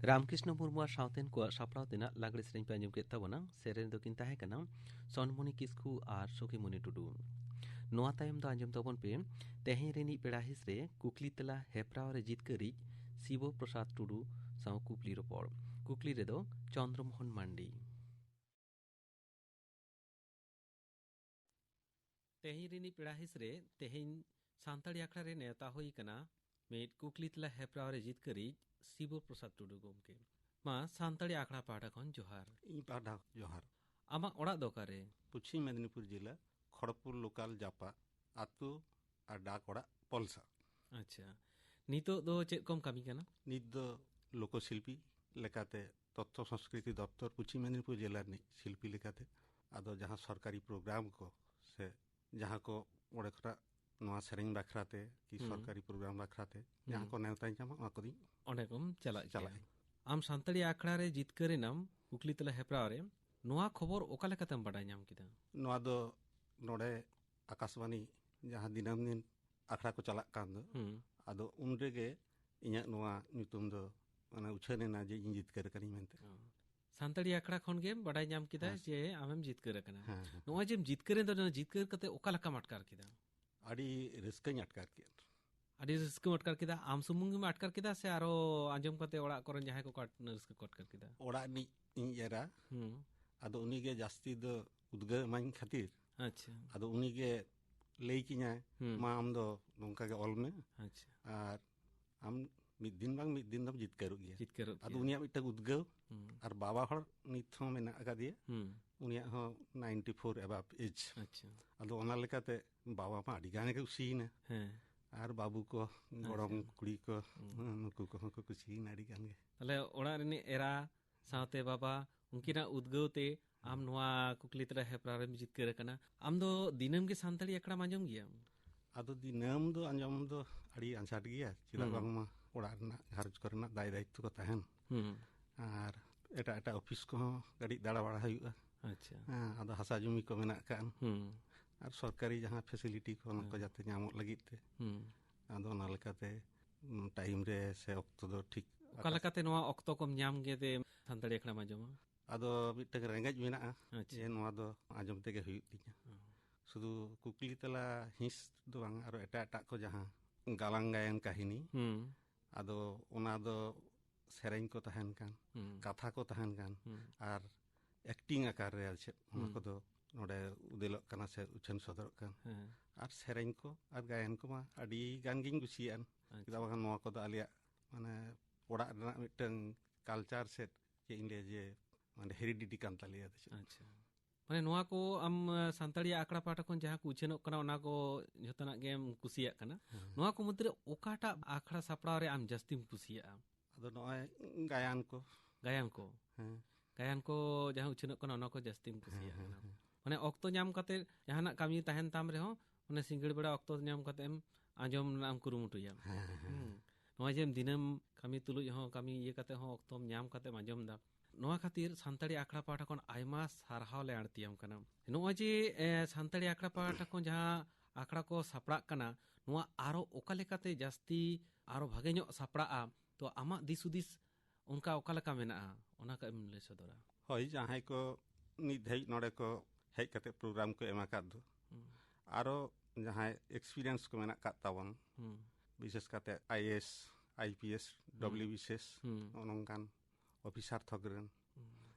ᱨᱟᱢᱠᱨᱤᱥᱱᱚ ᱢᱩᱨᱢᱩ ᱟᱨ ᱥᱟᱶᱛᱮᱱ ᱠᱚᱣᱟᱜ ᱥᱟᱯᱲᱟᱣ ᱛᱮᱱᱟᱜ ᱞᱟᱜᱽᱲᱮ ᱥᱮᱨᱮᱧ ᱯᱮ ᱟᱸᱡᱚᱢ ᱠᱮᱫ ᱛᱟᱵᱚᱱᱟ᱾ ᱥᱮᱨᱮᱧ ᱫᱚᱠᱤᱱ ᱛᱟᱦᱮᱸ ᱠᱟᱱᱟ ᱥᱚᱱᱢᱚᱱᱤ ᱠᱤᱥᱠᱩ ᱟᱨ ᱥᱚᱠᱷᱤᱢᱚᱱᱤ ᱴᱩᱰᱩ᱾ ᱱᱚᱣᱟ ᱛᱟᱭᱚᱢ ᱫᱚ ᱟᱸᱡᱚᱢ ᱛᱟᱵᱚᱱ ᱯᱮ ᱛᱮᱦᱮᱧ ᱨᱤᱱᱤᱡ ᱯᱮᱲᱟ ᱦᱤᱸᱥ ᱨᱮ ᱠᱩᱠᱞᱤ ᱛᱮᱞᱟ ᱦᱮᱯᱨᱟᱣ ᱨᱮ ᱡᱤᱛᱠᱟᱹᱨᱤᱡ ᱥᱤᱵᱚ ᱯᱨᱚᱥᱟᱫᱽ ᱴᱩᱰᱩ ᱥᱟᱶ ᱠᱩᱠᱞᱤ ᱨᱚᱯᱚᱲ᱾ ᱠᱩᱠᱞᱤ ᱨᱮᱫᱚ ᱪᱚᱱᱫᱨᱚ ᱢᱳᱦᱚᱱ ᱢᱟᱱᱰᱤ᱾ ᱛᱮᱦᱮᱧ ᱨᱤᱱᱤᱡ ᱯᱮᱲᱟ ᱦᱤᱸᱥ ᱨᱮ ᱛᱮᱦᱮᱧ ᱥᱟᱱᱛᱟᱲᱤ ᱟᱠᱷᱲᱟ ᱨᱮ ᱱᱮᱣᱛᱟ ᱦᱩᱭ ᱟᱠᱟᱱᱟ ᱢᱤᱫ ᱠᱩᱠᱞᱤ ᱛᱮᱞᱟ ᱦᱮᱯᱨᱟᱣ ᱨᱮ ᱡᱤᱛᱠᱟᱹᱨᱤᱡ ᱥᱤᱵᱚ ᱯᱨᱚᱥᱟᱫᱽ ᱴᱩᱰᱩ ᱜᱚᱢᱠᱮ᱾ ᱢᱟ, ᱥᱟᱱᱛᱟᱲᱤ ᱟᱠᱷᱲᱟ ᱯᱟᱦᱴᱟ ᱠᱷᱚᱱ ᱡᱚᱦᱟᱨ᱾ ᱤᱧ ᱯᱟᱦᱴᱟ ᱡᱚᱦᱟᱨ᱾ ᱟᱢᱟᱜ ᱚᱲᱟᱜ ᱫᱚ ᱚᱠᱟᱨᱮ? ᱯᱚᱪᱷᱤᱢ ᱢᱮᱫᱤᱱᱤᱯᱩᱨ ᱡᱮᱞᱟ, ᱠᱷᱚᱲᱚᱯᱩᱨ ᱞᱳᱠᱟᱞ ᱡᱟᱯᱟᱜ ᱟᱹᱛᱩ ᱟᱨ ᱰᱟᱠ ᱚᱲᱟᱜ ᱯᱚᱞᱥᱟ᱾ ᱟᱪᱪᱷᱟ, ᱱᱤᱛᱚᱜ ᱫᱚ ᱪᱮᱫ ᱠᱚᱢ ᱠᱟᱹᱢᱤ ᱠᱟᱱᱟ? ᱱᱤᱛ ᱫᱚ ᱞᱳᱠᱚ ᱥᱤᱞᱯᱤ ᱞᱮᱠᱟᱛᱮ ᱛᱚᱛᱛᱷᱚ ᱥᱚᱝᱥᱠᱨᱤᱛᱤ ᱫᱚᱯᱛᱚᱨ ᱯᱚᱪᱷᱤᱢ ᱢᱮᱫᱤᱱᱤᱯᱩᱨ ᱡᱮᱞᱟ ᱨᱤᱱᱤᱡ ᱥᱤᱞᱯᱤ ᱞᱮᱠᱟᱛᱮ᱾ ᱟᱫᱚ ᱡᱟᱦᱟᱸ ᱥᱚᱨᱠᱟᱨᱤ ᱯᱨᱳᱜᱨᱟᱢ ᱠᱚ ᱥᱮ ᱡᱟᱦᱟᱸ ᱠᱚ ᱚᱸᱰᱮ ᱠᱷᱚᱱᱟᱜ ᱱᱚᱣᱟ ᱥᱮᱨᱮᱧ ᱵᱟᱠᱷᱨᱟ ᱛᱮ ᱠᱤ ᱦᱩᱸ᱾ ᱥᱚᱨᱠᱟᱨᱤ ᱯᱨᱳᱜᱨᱟᱢ ᱵᱟᱠᱷᱨᱟ ᱛᱮ ᱡᱟᱦᱟᱸ ᱦᱩᱸ᱾ ᱠᱚ ᱱᱮᱣᱛᱟᱧ ᱧᱟᱢᱟ, ᱚᱱᱟ ᱠᱚᱫᱚᱧ ᱚᱸᱰᱮ ᱠᱚᱢ ᱪᱟᱞᱟᱜ ᱜᱮᱭᱟ᱾ ᱪᱟᱞᱟᱜᱼᱟᱹᱧ᱾ ᱟᱢ ᱥᱟᱱᱛᱟᱲᱤ ᱟᱠᱷᱲᱟ ᱨᱮ ᱡᱤᱛᱠᱟᱹᱨ ᱮᱱᱟᱢ ᱠᱩᱠᱞᱤ ᱛᱮᱞᱟ ᱦᱮᱯᱨᱟᱣ ᱨᱮ, ᱱᱚᱣᱟ ᱠᱷᱚᱵᱚᱨ ᱚᱠᱟ ᱞᱮᱠᱟᱛᱮᱢ ᱵᱟᱰᱟᱭ ᱧᱟᱢ ᱠᱮᱫᱟ? ᱱᱚᱣᱟ ᱫᱚ ᱱᱚᱰᱮ ᱟᱠᱟᱥᱵᱟᱱᱤ ᱡᱟᱦᱟᱸ ᱫᱤᱱᱟᱹᱢ ᱫᱤᱱ ᱟᱠᱷᱲᱟ ᱠᱚ ᱪᱟᱞᱟᱜ ᱠᱟᱱ ᱫᱚ, ᱦᱩᱸ᱾ ᱟᱫᱚ ᱩᱱ ᱨᱮᱜᱮ ᱤᱧᱟᱹᱜ ᱱᱚᱣᱟ ᱧᱩᱛᱩᱢ ᱫᱚ ᱢᱟᱱᱮ ᱩᱪᱷᱟᱹᱱ ᱮᱱᱟ ᱡᱮ ᱤᱧ ᱡᱤᱛᱠᱟᱹᱨ ᱟᱠᱟᱱᱟᱹᱧ ᱢᱮᱱᱛᱮ᱾ ᱚ᱾ ᱥᱟᱱᱛᱟᱲᱤ ᱟᱠᱷᱲᱟ ᱠᱷᱚᱱ ᱜᱮᱢ ᱵᱟᱰᱟᱭ ᱧᱟᱢ ᱠᱮᱫᱟ ᱦᱮᱸ᱾ ᱡᱮ ᱟᱢᱮᱢ ᱡᱤᱛᱠᱟᱹᱨ ᱟᱠᱟᱱᱟ᱾ ᱦᱮᱸ, ᱦᱮᱸ᱾ ᱱᱚᱜᱼᱚᱭ ᱡᱮᱢ ᱡᱤᱛᱠᱟᱹᱨ ᱮᱱ ᱫᱚ, ᱱᱚᱣᱟ ᱡᱤᱛᱠᱟᱹᱨ ᱠᱟᱛᱮ ᱚᱠᱟ ᱞᱮᱠᱟᱢ ᱟᱴᱠᱟᱨ ᱠᱮᱫᱟ? ᱟᱹᱰᱤ ᱨᱟᱹᱥᱠᱟᱹᱧ ᱟᱴᱠᱟᱨ ᱠᱮᱫᱟ᱾ ᱟᱹᱰᱤ ᱨᱟᱹᱥᱠᱟᱹᱢ ᱟᱴᱠᱟᱨ ᱠᱮᱫᱟ? ᱟᱢ ᱥᱩᱢᱩᱝ ᱜᱮᱢ ᱟᱴᱠᱟᱨ ᱠᱮᱫᱟ ᱥᱮ ᱟᱨᱚ ᱟᱸᱡᱚᱢ ᱠᱟᱛᱮ ᱚᱲᱟᱜ ᱠᱚᱨᱮᱱ ᱡᱟᱦᱟᱸᱭ ᱠᱚᱠᱚ ᱟᱴ-, ᱨᱟᱹᱥᱠᱟᱹ ᱠᱚ ᱟᱴᱠᱟᱨ ᱠᱮᱫᱟ? ᱚᱲᱟᱜ ᱨᱤᱱᱤᱡ ᱤᱧ ᱮᱨᱟ, ᱦᱩᱸ᱾ ᱟᱫᱚ ᱩᱱᱤᱜᱮ ᱡᱟᱹᱥᱛᱤ ᱫᱚ ᱩᱫᱽᱜᱟᱹᱣ ᱮᱢᱟᱹᱧ ᱠᱷᱟᱹᱛᱤᱨ, ᱟᱪᱪᱷᱟ᱾ ᱟᱫᱚ ᱩᱱᱤᱜᱮ ᱞᱟᱹᱭ ᱠᱤᱧᱟᱭ, ᱦᱩᱸ᱾ "ᱢᱟ, ᱟᱢ ᱫᱚ ᱱᱚᱝᱠᱟ ᱜᱮ ᱚᱞ ᱢᱮ, ᱟᱪᱪᱷᱟ᱾ ᱟᱨ ᱟᱢ ᱢᱤᱫ ᱫᱤᱱ ᱵᱟᱝ ᱢᱤᱫ ᱫᱤᱱ ᱫᱚᱢ ᱡᱤᱛᱠᱟᱹᱨᱚᱜ ᱜᱮᱭᱟ᱾" ᱡᱤᱛᱠᱟᱹᱨᱚᱜ ᱟᱫᱚ ᱜᱮᱭᱟ᱾ ᱩᱱᱤᱭᱟᱜ ᱢᱤᱫᱴᱟᱝ ᱩᱫᱽᱜᱟᱹᱣ, ᱦᱩᱸ᱾ ᱟᱨ ᱵᱟᱵᱟ ᱦᱚᱲ ᱱᱤᱛ ᱦᱚᱸ ᱢᱮᱱᱟᱜ ᱟᱠᱟᱫᱮᱭᱟ, ᱦᱩᱸ᱾ ᱩᱱᱤᱭᱟᱜ ᱦᱚᱸ ninety four above age᱾ ᱟᱪᱪᱷᱟ᱾ ᱟᱫᱚ ᱚᱱᱟ ᱞᱮᱠᱟᱛᱮ ᱵᱟᱵᱟ ᱢᱟ ᱟᱹᱰᱤ ᱜᱟᱱ ᱜᱮ ᱠᱩᱥᱤᱭᱮᱱᱟ᱾ ᱦᱮᱸ᱾ ᱟᱨ ᱵᱟᱹᱵᱩ ᱠᱚ, ᱟᱪᱪᱷᱟ᱾ ᱜᱚᱲᱚᱢ ᱠᱩᱲᱤ ᱠᱚ, ᱦᱩᱸ᱾ ᱱᱩᱠᱩ ᱠᱚᱦᱚᱸ ᱠᱚ ᱠᱩᱥᱤᱭᱮᱱᱟ ᱟᱹᱰᱤ ᱜᱟᱱ ᱜᱮ᱾ ᱛᱟᱦᱞᱮ ᱚᱲᱟᱜ ᱨᱤᱱᱤᱡ ᱮᱨᱟ ᱥᱟᱶᱛᱮ ᱵᱟᱵᱟ, ᱩᱱᱠᱤᱱᱟᱜ ᱩᱫᱽᱜᱟᱹᱣ ᱛᱮ ᱟᱢ ᱦᱩᱸ᱾ ᱱᱚᱣᱟ ᱠᱩᱠᱞᱤ ᱛᱮᱞᱟ ᱦᱮᱯᱨᱟᱣ ᱨᱮᱢ ᱡᱤᱛᱠᱟᱹᱨ ᱟᱠᱟᱱᱟ᱾ ᱟᱢ ᱫᱚ ᱫᱤᱱᱟᱹᱢ ᱜᱮ ᱥᱟᱱᱛᱟᱲᱤ ᱟᱠᱷᱲᱟᱢ ᱟᱸᱡᱚᱢ ᱜᱮᱭᱟ? ᱟᱫᱚ ᱫᱤᱱᱟᱹᱢ ᱫᱚ ᱟᱸᱡᱚᱢ ᱫᱚ ᱟᱹᱰᱤ ᱟᱸᱡᱷᱟᱴ ᱜᱮᱭᱟ, ᱪᱮᱫᱟᱜ ᱦᱩᱸ᱾ ᱵᱟᱝᱢᱟ ᱚᱲᱟᱜ ᱨᱮᱱᱟᱜ ᱜᱷᱟᱨᱚᱸᱡᱽ ᱠᱚᱨᱮᱱᱟᱜ ᱫᱟᱭ ᱫᱟᱭᱤᱛᱛᱚ ᱠᱚ ᱛᱟᱦᱮᱱ᱾ ᱦᱩᱸ᱾ ᱟᱨ ᱮᱴᱟᱜ ᱮᱴᱟᱜ ᱚᱯᱷᱤᱥ ᱠᱚᱦᱚᱸ ᱠᱟᱹᱴᱤᱡ ᱫᱟᱬᱟ ᱵᱟᱲᱟ ᱦᱩᱭᱩᱜᱼᱟ᱾ ᱟᱪᱪᱷᱟ᱾ ᱦᱮᱸ, ᱟᱫᱚ ᱦᱟᱥᱟ ᱡᱩᱢᱤ ᱠᱚ ᱢᱮᱱᱟᱜ ᱟᱠᱟᱫ᱾ ᱦᱩᱸ᱾ ᱟᱨ ᱥᱚᱨᱠᱟᱨᱤ ᱡᱟᱦᱟᱸ ᱯᱷᱮᱥᱤᱞᱤᱴᱤ ᱠᱚ, ᱚᱱᱟ ᱠᱚ ᱦᱮᱸ᱾ ᱡᱟᱛᱮ ᱧᱟᱢᱚᱜ ᱞᱟᱹᱜᱤᱫ ᱛᱮ᱾ ᱦᱩᱸ᱾ ᱟᱫᱚ ᱚᱱᱟ ᱞᱮᱠᱟᱛᱮ, ᱩᱸ, ᱴᱟᱭᱤᱢ ᱨᱮ ᱥᱮ ᱚᱠᱛᱚ ᱫᱚ ᱴᱷᱤᱠ ᱚᱠᱟ ᱞᱮᱠᱟᱛᱮ ᱱᱚᱣᱟ ᱚᱠᱛᱚ ᱠᱚᱢ ᱧᱟᱢ ᱜᱮᱛᱮ ᱥᱟᱱᱛᱟᱲᱤ ᱟᱠᱷᱲᱟᱢ ᱟᱸᱡᱚᱢᱟ? ᱟᱫᱚ ᱢᱤᱫᱴᱟᱝ ᱨᱮᱸᱜᱮᱡ ᱢᱮᱱᱟᱜᱼᱟ, ᱟᱪᱪᱷᱟ᱾ ᱡᱮ ᱱᱚᱣᱟ ᱫᱚ ᱟᱸᱡᱚᱢ ᱛᱮᱜᱮ ᱦᱩᱭᱩᱜ ᱛᱤᱧᱟ᱾ ᱚ᱾ ᱥᱩᱫᱷᱩ ᱠᱩᱠᱞᱤ ᱛᱮᱞᱟ ᱦᱤᱸᱥ ᱫᱚ ᱵᱟᱝ, ᱟᱨᱚ ᱮᱴᱟᱜ ᱮᱴᱟᱜ ᱠᱚ ᱡᱟᱦᱟᱸ ᱜᱟᱞᱟᱝ ᱜᱟᱭᱟᱱ ᱠᱟᱹᱦᱱᱤ, ᱦᱩᱸ᱾ ᱟᱫᱚ ᱚᱱᱟ ᱫᱚ ᱥᱮᱨᱮᱧ ᱠᱚ ᱛᱟᱦᱮᱱ ᱠᱟᱱ, ᱦᱩᱸ᱾ ᱠᱟᱛᱷᱟ ᱠᱚ ᱛᱟᱦᱮᱱ ᱠᱟᱱ, ᱦᱩᱸ᱾ ᱟᱨ ᱮᱠᱴᱤᱝ ᱟᱠᱟᱨ ᱨᱮ ᱟᱨ ᱪᱮᱫ, ᱚᱱᱟ ᱦᱩᱸ᱾ ᱠᱚᱫᱚ ᱱᱚᱰᱮ ᱩᱫᱮᱞᱚᱜ ᱠᱟᱱᱟ ᱥᱮ ᱩᱪᱷᱟᱹᱱ ᱥᱚᱫᱚᱨᱚᱜ ᱠᱟᱱ᱾ ᱦᱮᱸ᱾ ᱟᱨ ᱥᱮᱨᱮᱧ ᱠᱚ ᱟᱨ ᱜᱟᱭᱟᱱ ᱠᱚᱢᱟ ᱟᱹᱰᱤ ᱜᱟᱱ ᱜᱤᱧ ᱠᱩᱥᱤᱭᱟᱜᱼᱟ᱾ ᱟᱪᱪᱷᱟ᱾ ᱪᱮᱫᱟᱜ ᱵᱟᱝ, ᱱᱚᱣᱟ ᱠᱚᱫᱚ ᱟᱞᱮᱭᱟᱜ ᱢᱟᱱᱮ ᱚᱲᱟᱜ ᱨᱮᱱᱟᱜ ᱢᱤᱫᱴᱟᱝ ᱠᱟᱞᱪᱟᱨ ᱥᱮᱫ, ᱪᱮᱫ ᱤᱧ ᱞᱟᱹᱭᱟ, ᱡᱮ ᱢᱟᱱᱮ ᱦᱮᱨᱤᱰᱤᱴᱤ ᱠᱟᱱ ᱛᱟᱞᱮᱭᱟ, ᱟᱫᱚ ᱪᱮᱫ᱾ ᱟᱪᱪᱷᱟ᱾ ᱢᱟᱱᱮ ᱱᱚᱣᱟ ᱠᱚ ᱟᱢ, ᱟ, ᱥᱟᱱᱛᱟᱲᱤ ᱟᱠᱷᱲᱟ ᱯᱟᱦᱴᱟ ᱠᱷᱚᱱ ᱡᱟᱦᱟᱸ ᱠᱚ ᱩᱪᱷᱟᱹᱱᱚᱜ ᱠᱟᱱᱟ, ᱚᱱᱟ ᱠᱚ ᱡᱷᱚᱛᱚᱱᱟᱜ ᱜᱮᱢ ᱠᱩᱥᱤᱭᱟᱜ ᱠᱟᱱᱟ᱾ ᱦᱮᱸ᱾ ᱱᱚᱣᱟ ᱠᱚ ᱢᱩᱫᱽᱨᱮ ᱚᱠᱟᱴᱟᱜ ᱟᱠᱷᱲᱟ ᱥᱟᱯᱲᱟᱣ ᱨᱮ ᱟᱢ ᱡᱟᱹᱥᱛᱤᱢ ᱠᱩᱥᱤᱭᱟᱜᱼᱟ? ᱟᱫᱚ ᱱᱚᱜᱼᱚᱭ ᱜᱟᱭᱟᱱ ᱠᱚ᱾ ᱜᱟᱭᱟᱱ ᱠᱚ? ᱦᱮᱸ᱾ ᱜᱟᱭᱟᱱ ᱠᱚ ᱡᱟᱦᱟᱸ ᱩᱪᱷᱟᱹᱱᱚᱜ ᱠᱟᱱᱟ, ᱚᱱᱟ ᱠᱚ ᱡᱟᱹᱥᱛᱤᱢ ᱠᱩᱥᱤᱭᱟᱜ ᱦᱮᱸ, ᱠᱟᱱᱟ᱾ ᱦᱮᱸ, ᱦᱮᱸ᱾ ᱢᱟᱱᱮ ᱚᱠᱛᱚ ᱧᱟᱢ ᱠᱟᱛᱮ ᱡᱟᱦᱟᱱᱟᱜ ᱠᱟᱹᱢᱤ ᱛᱟᱦᱮᱱ ᱛᱟᱢ ᱨᱮᱦᱚᱸ, ᱢᱟᱱᱮ ᱥᱤᱸᱜᱟᱹᱲ ᱵᱮᱲᱟ ᱚᱠᱛᱚ ᱧᱟᱢ ᱠᱟᱛᱮ ᱮᱢ ᱟᱸᱡᱚᱢ ᱨᱮᱱᱟᱜ ᱮᱢ ᱠᱩᱨᱩᱢᱩᱴᱩᱭᱟ᱾ ᱦᱮᱸ, ᱦᱮᱸ, ᱦᱮᱸ᱾ ᱦᱩᱸ᱾ ᱱᱚᱜᱼᱚᱭ ᱡᱮ ᱫᱤᱱᱟᱹᱢ ᱠᱟᱹᱢᱤ ᱛᱩᱞᱩᱡ ᱦᱚᱸ, ᱠᱟᱹᱢᱤ ᱤᱭᱟᱹ ᱠᱟᱛᱮ ᱦᱚᱸ ᱚᱠᱛᱚᱢ ᱧᱟᱢ ᱠᱟᱛᱮᱢ ᱟᱸᱡᱚᱢ ᱮᱫᱟ᱾ ᱱᱚᱣᱟ ᱠᱷᱟᱹᱛᱤᱨ ᱥᱟᱱᱛᱟᱲᱤ ᱟᱠᱷᱲᱟ ᱯᱟᱦᱴᱟ ᱠᱷᱚᱱ ᱟᱭᱢᱟ ᱥᱟᱨᱦᱟᱣ ᱞᱮ ᱟᱬᱛᱤᱭᱟᱢ ᱠᱟᱱᱟ᱾ ᱱᱚᱜᱼᱚᱭ ᱡᱮ, ᱮ, ᱥᱟᱱᱛᱟᱲᱤ ᱟᱠᱷᱲᱟ ᱯᱟᱦᱴᱟ ᱠᱷᱚᱱ ᱡᱟᱦᱟᱸ ᱟᱠᱷᱲᱟ ᱠᱚ ᱥᱟᱯᱲᱟᱜ ᱠᱟᱱᱟ, ᱱᱚᱣᱟ ᱟᱨᱚ ᱚᱠᱟ ᱞᱮᱠᱟᱛᱮ ᱡᱟᱹᱥᱛᱤ ᱟᱨᱚ ᱵᱷᱟᱜᱮ ᱧᱚᱜ ᱥᱟᱯᱲᱟᱜᱼᱟ? ᱛᱚ, ᱟᱢᱟᱜ ᱫᱤᱥ ᱦᱩᱫᱤᱥ ᱚᱱᱠᱟ ᱚᱠᱟ ᱞᱮᱠᱟ ᱢᱮᱱᱟᱜᱼᱟ, ᱚᱱᱟ ᱠᱟᱹᱡ ᱮᱢ ᱞᱟᱹᱭ ᱥᱚᱫᱚᱨᱟ? ᱦᱳᱭ, ᱡᱟᱦᱟᱸᱭ ᱠᱚ ᱱᱤᱛ ᱫᱷᱟᱹᱵᱤᱡ ᱱᱚᱰᱮ ᱠᱚ ᱦᱮᱡ ᱠᱟᱛᱮ ᱯᱨᱳᱜᱨᱟᱢ ᱠᱚ ᱮᱢ ᱟᱠᱟᱫ ᱫᱚ, ᱦᱩᱸ᱾ ᱟᱨᱚ ᱡᱟᱦᱟᱸᱭ ᱮᱠᱥᱯᱤᱨᱤᱭᱮᱱᱥ ᱠᱚ ᱢᱮᱱᱟᱜ ᱟᱠᱟᱫ ᱛᱟᱵᱚᱱ, ᱦᱩᱸ᱾ ᱵᱤᱥᱮᱥ ᱠᱟᱛᱮ I A S, I P S, ᱦᱩᱸ᱾ ᱰᱚᱵᱞᱤᱭᱩ ᱵᱤ ᱥᱤ ᱮᱥ, ᱦᱩᱸ᱾ ᱱᱚᱜᱼᱚ ᱱᱚᱝᱠᱟᱱ ᱚᱯᱷᱤᱥᱟᱨ ᱛᱷᱚᱠ ᱨᱮᱱ, ᱦᱩᱸ᱾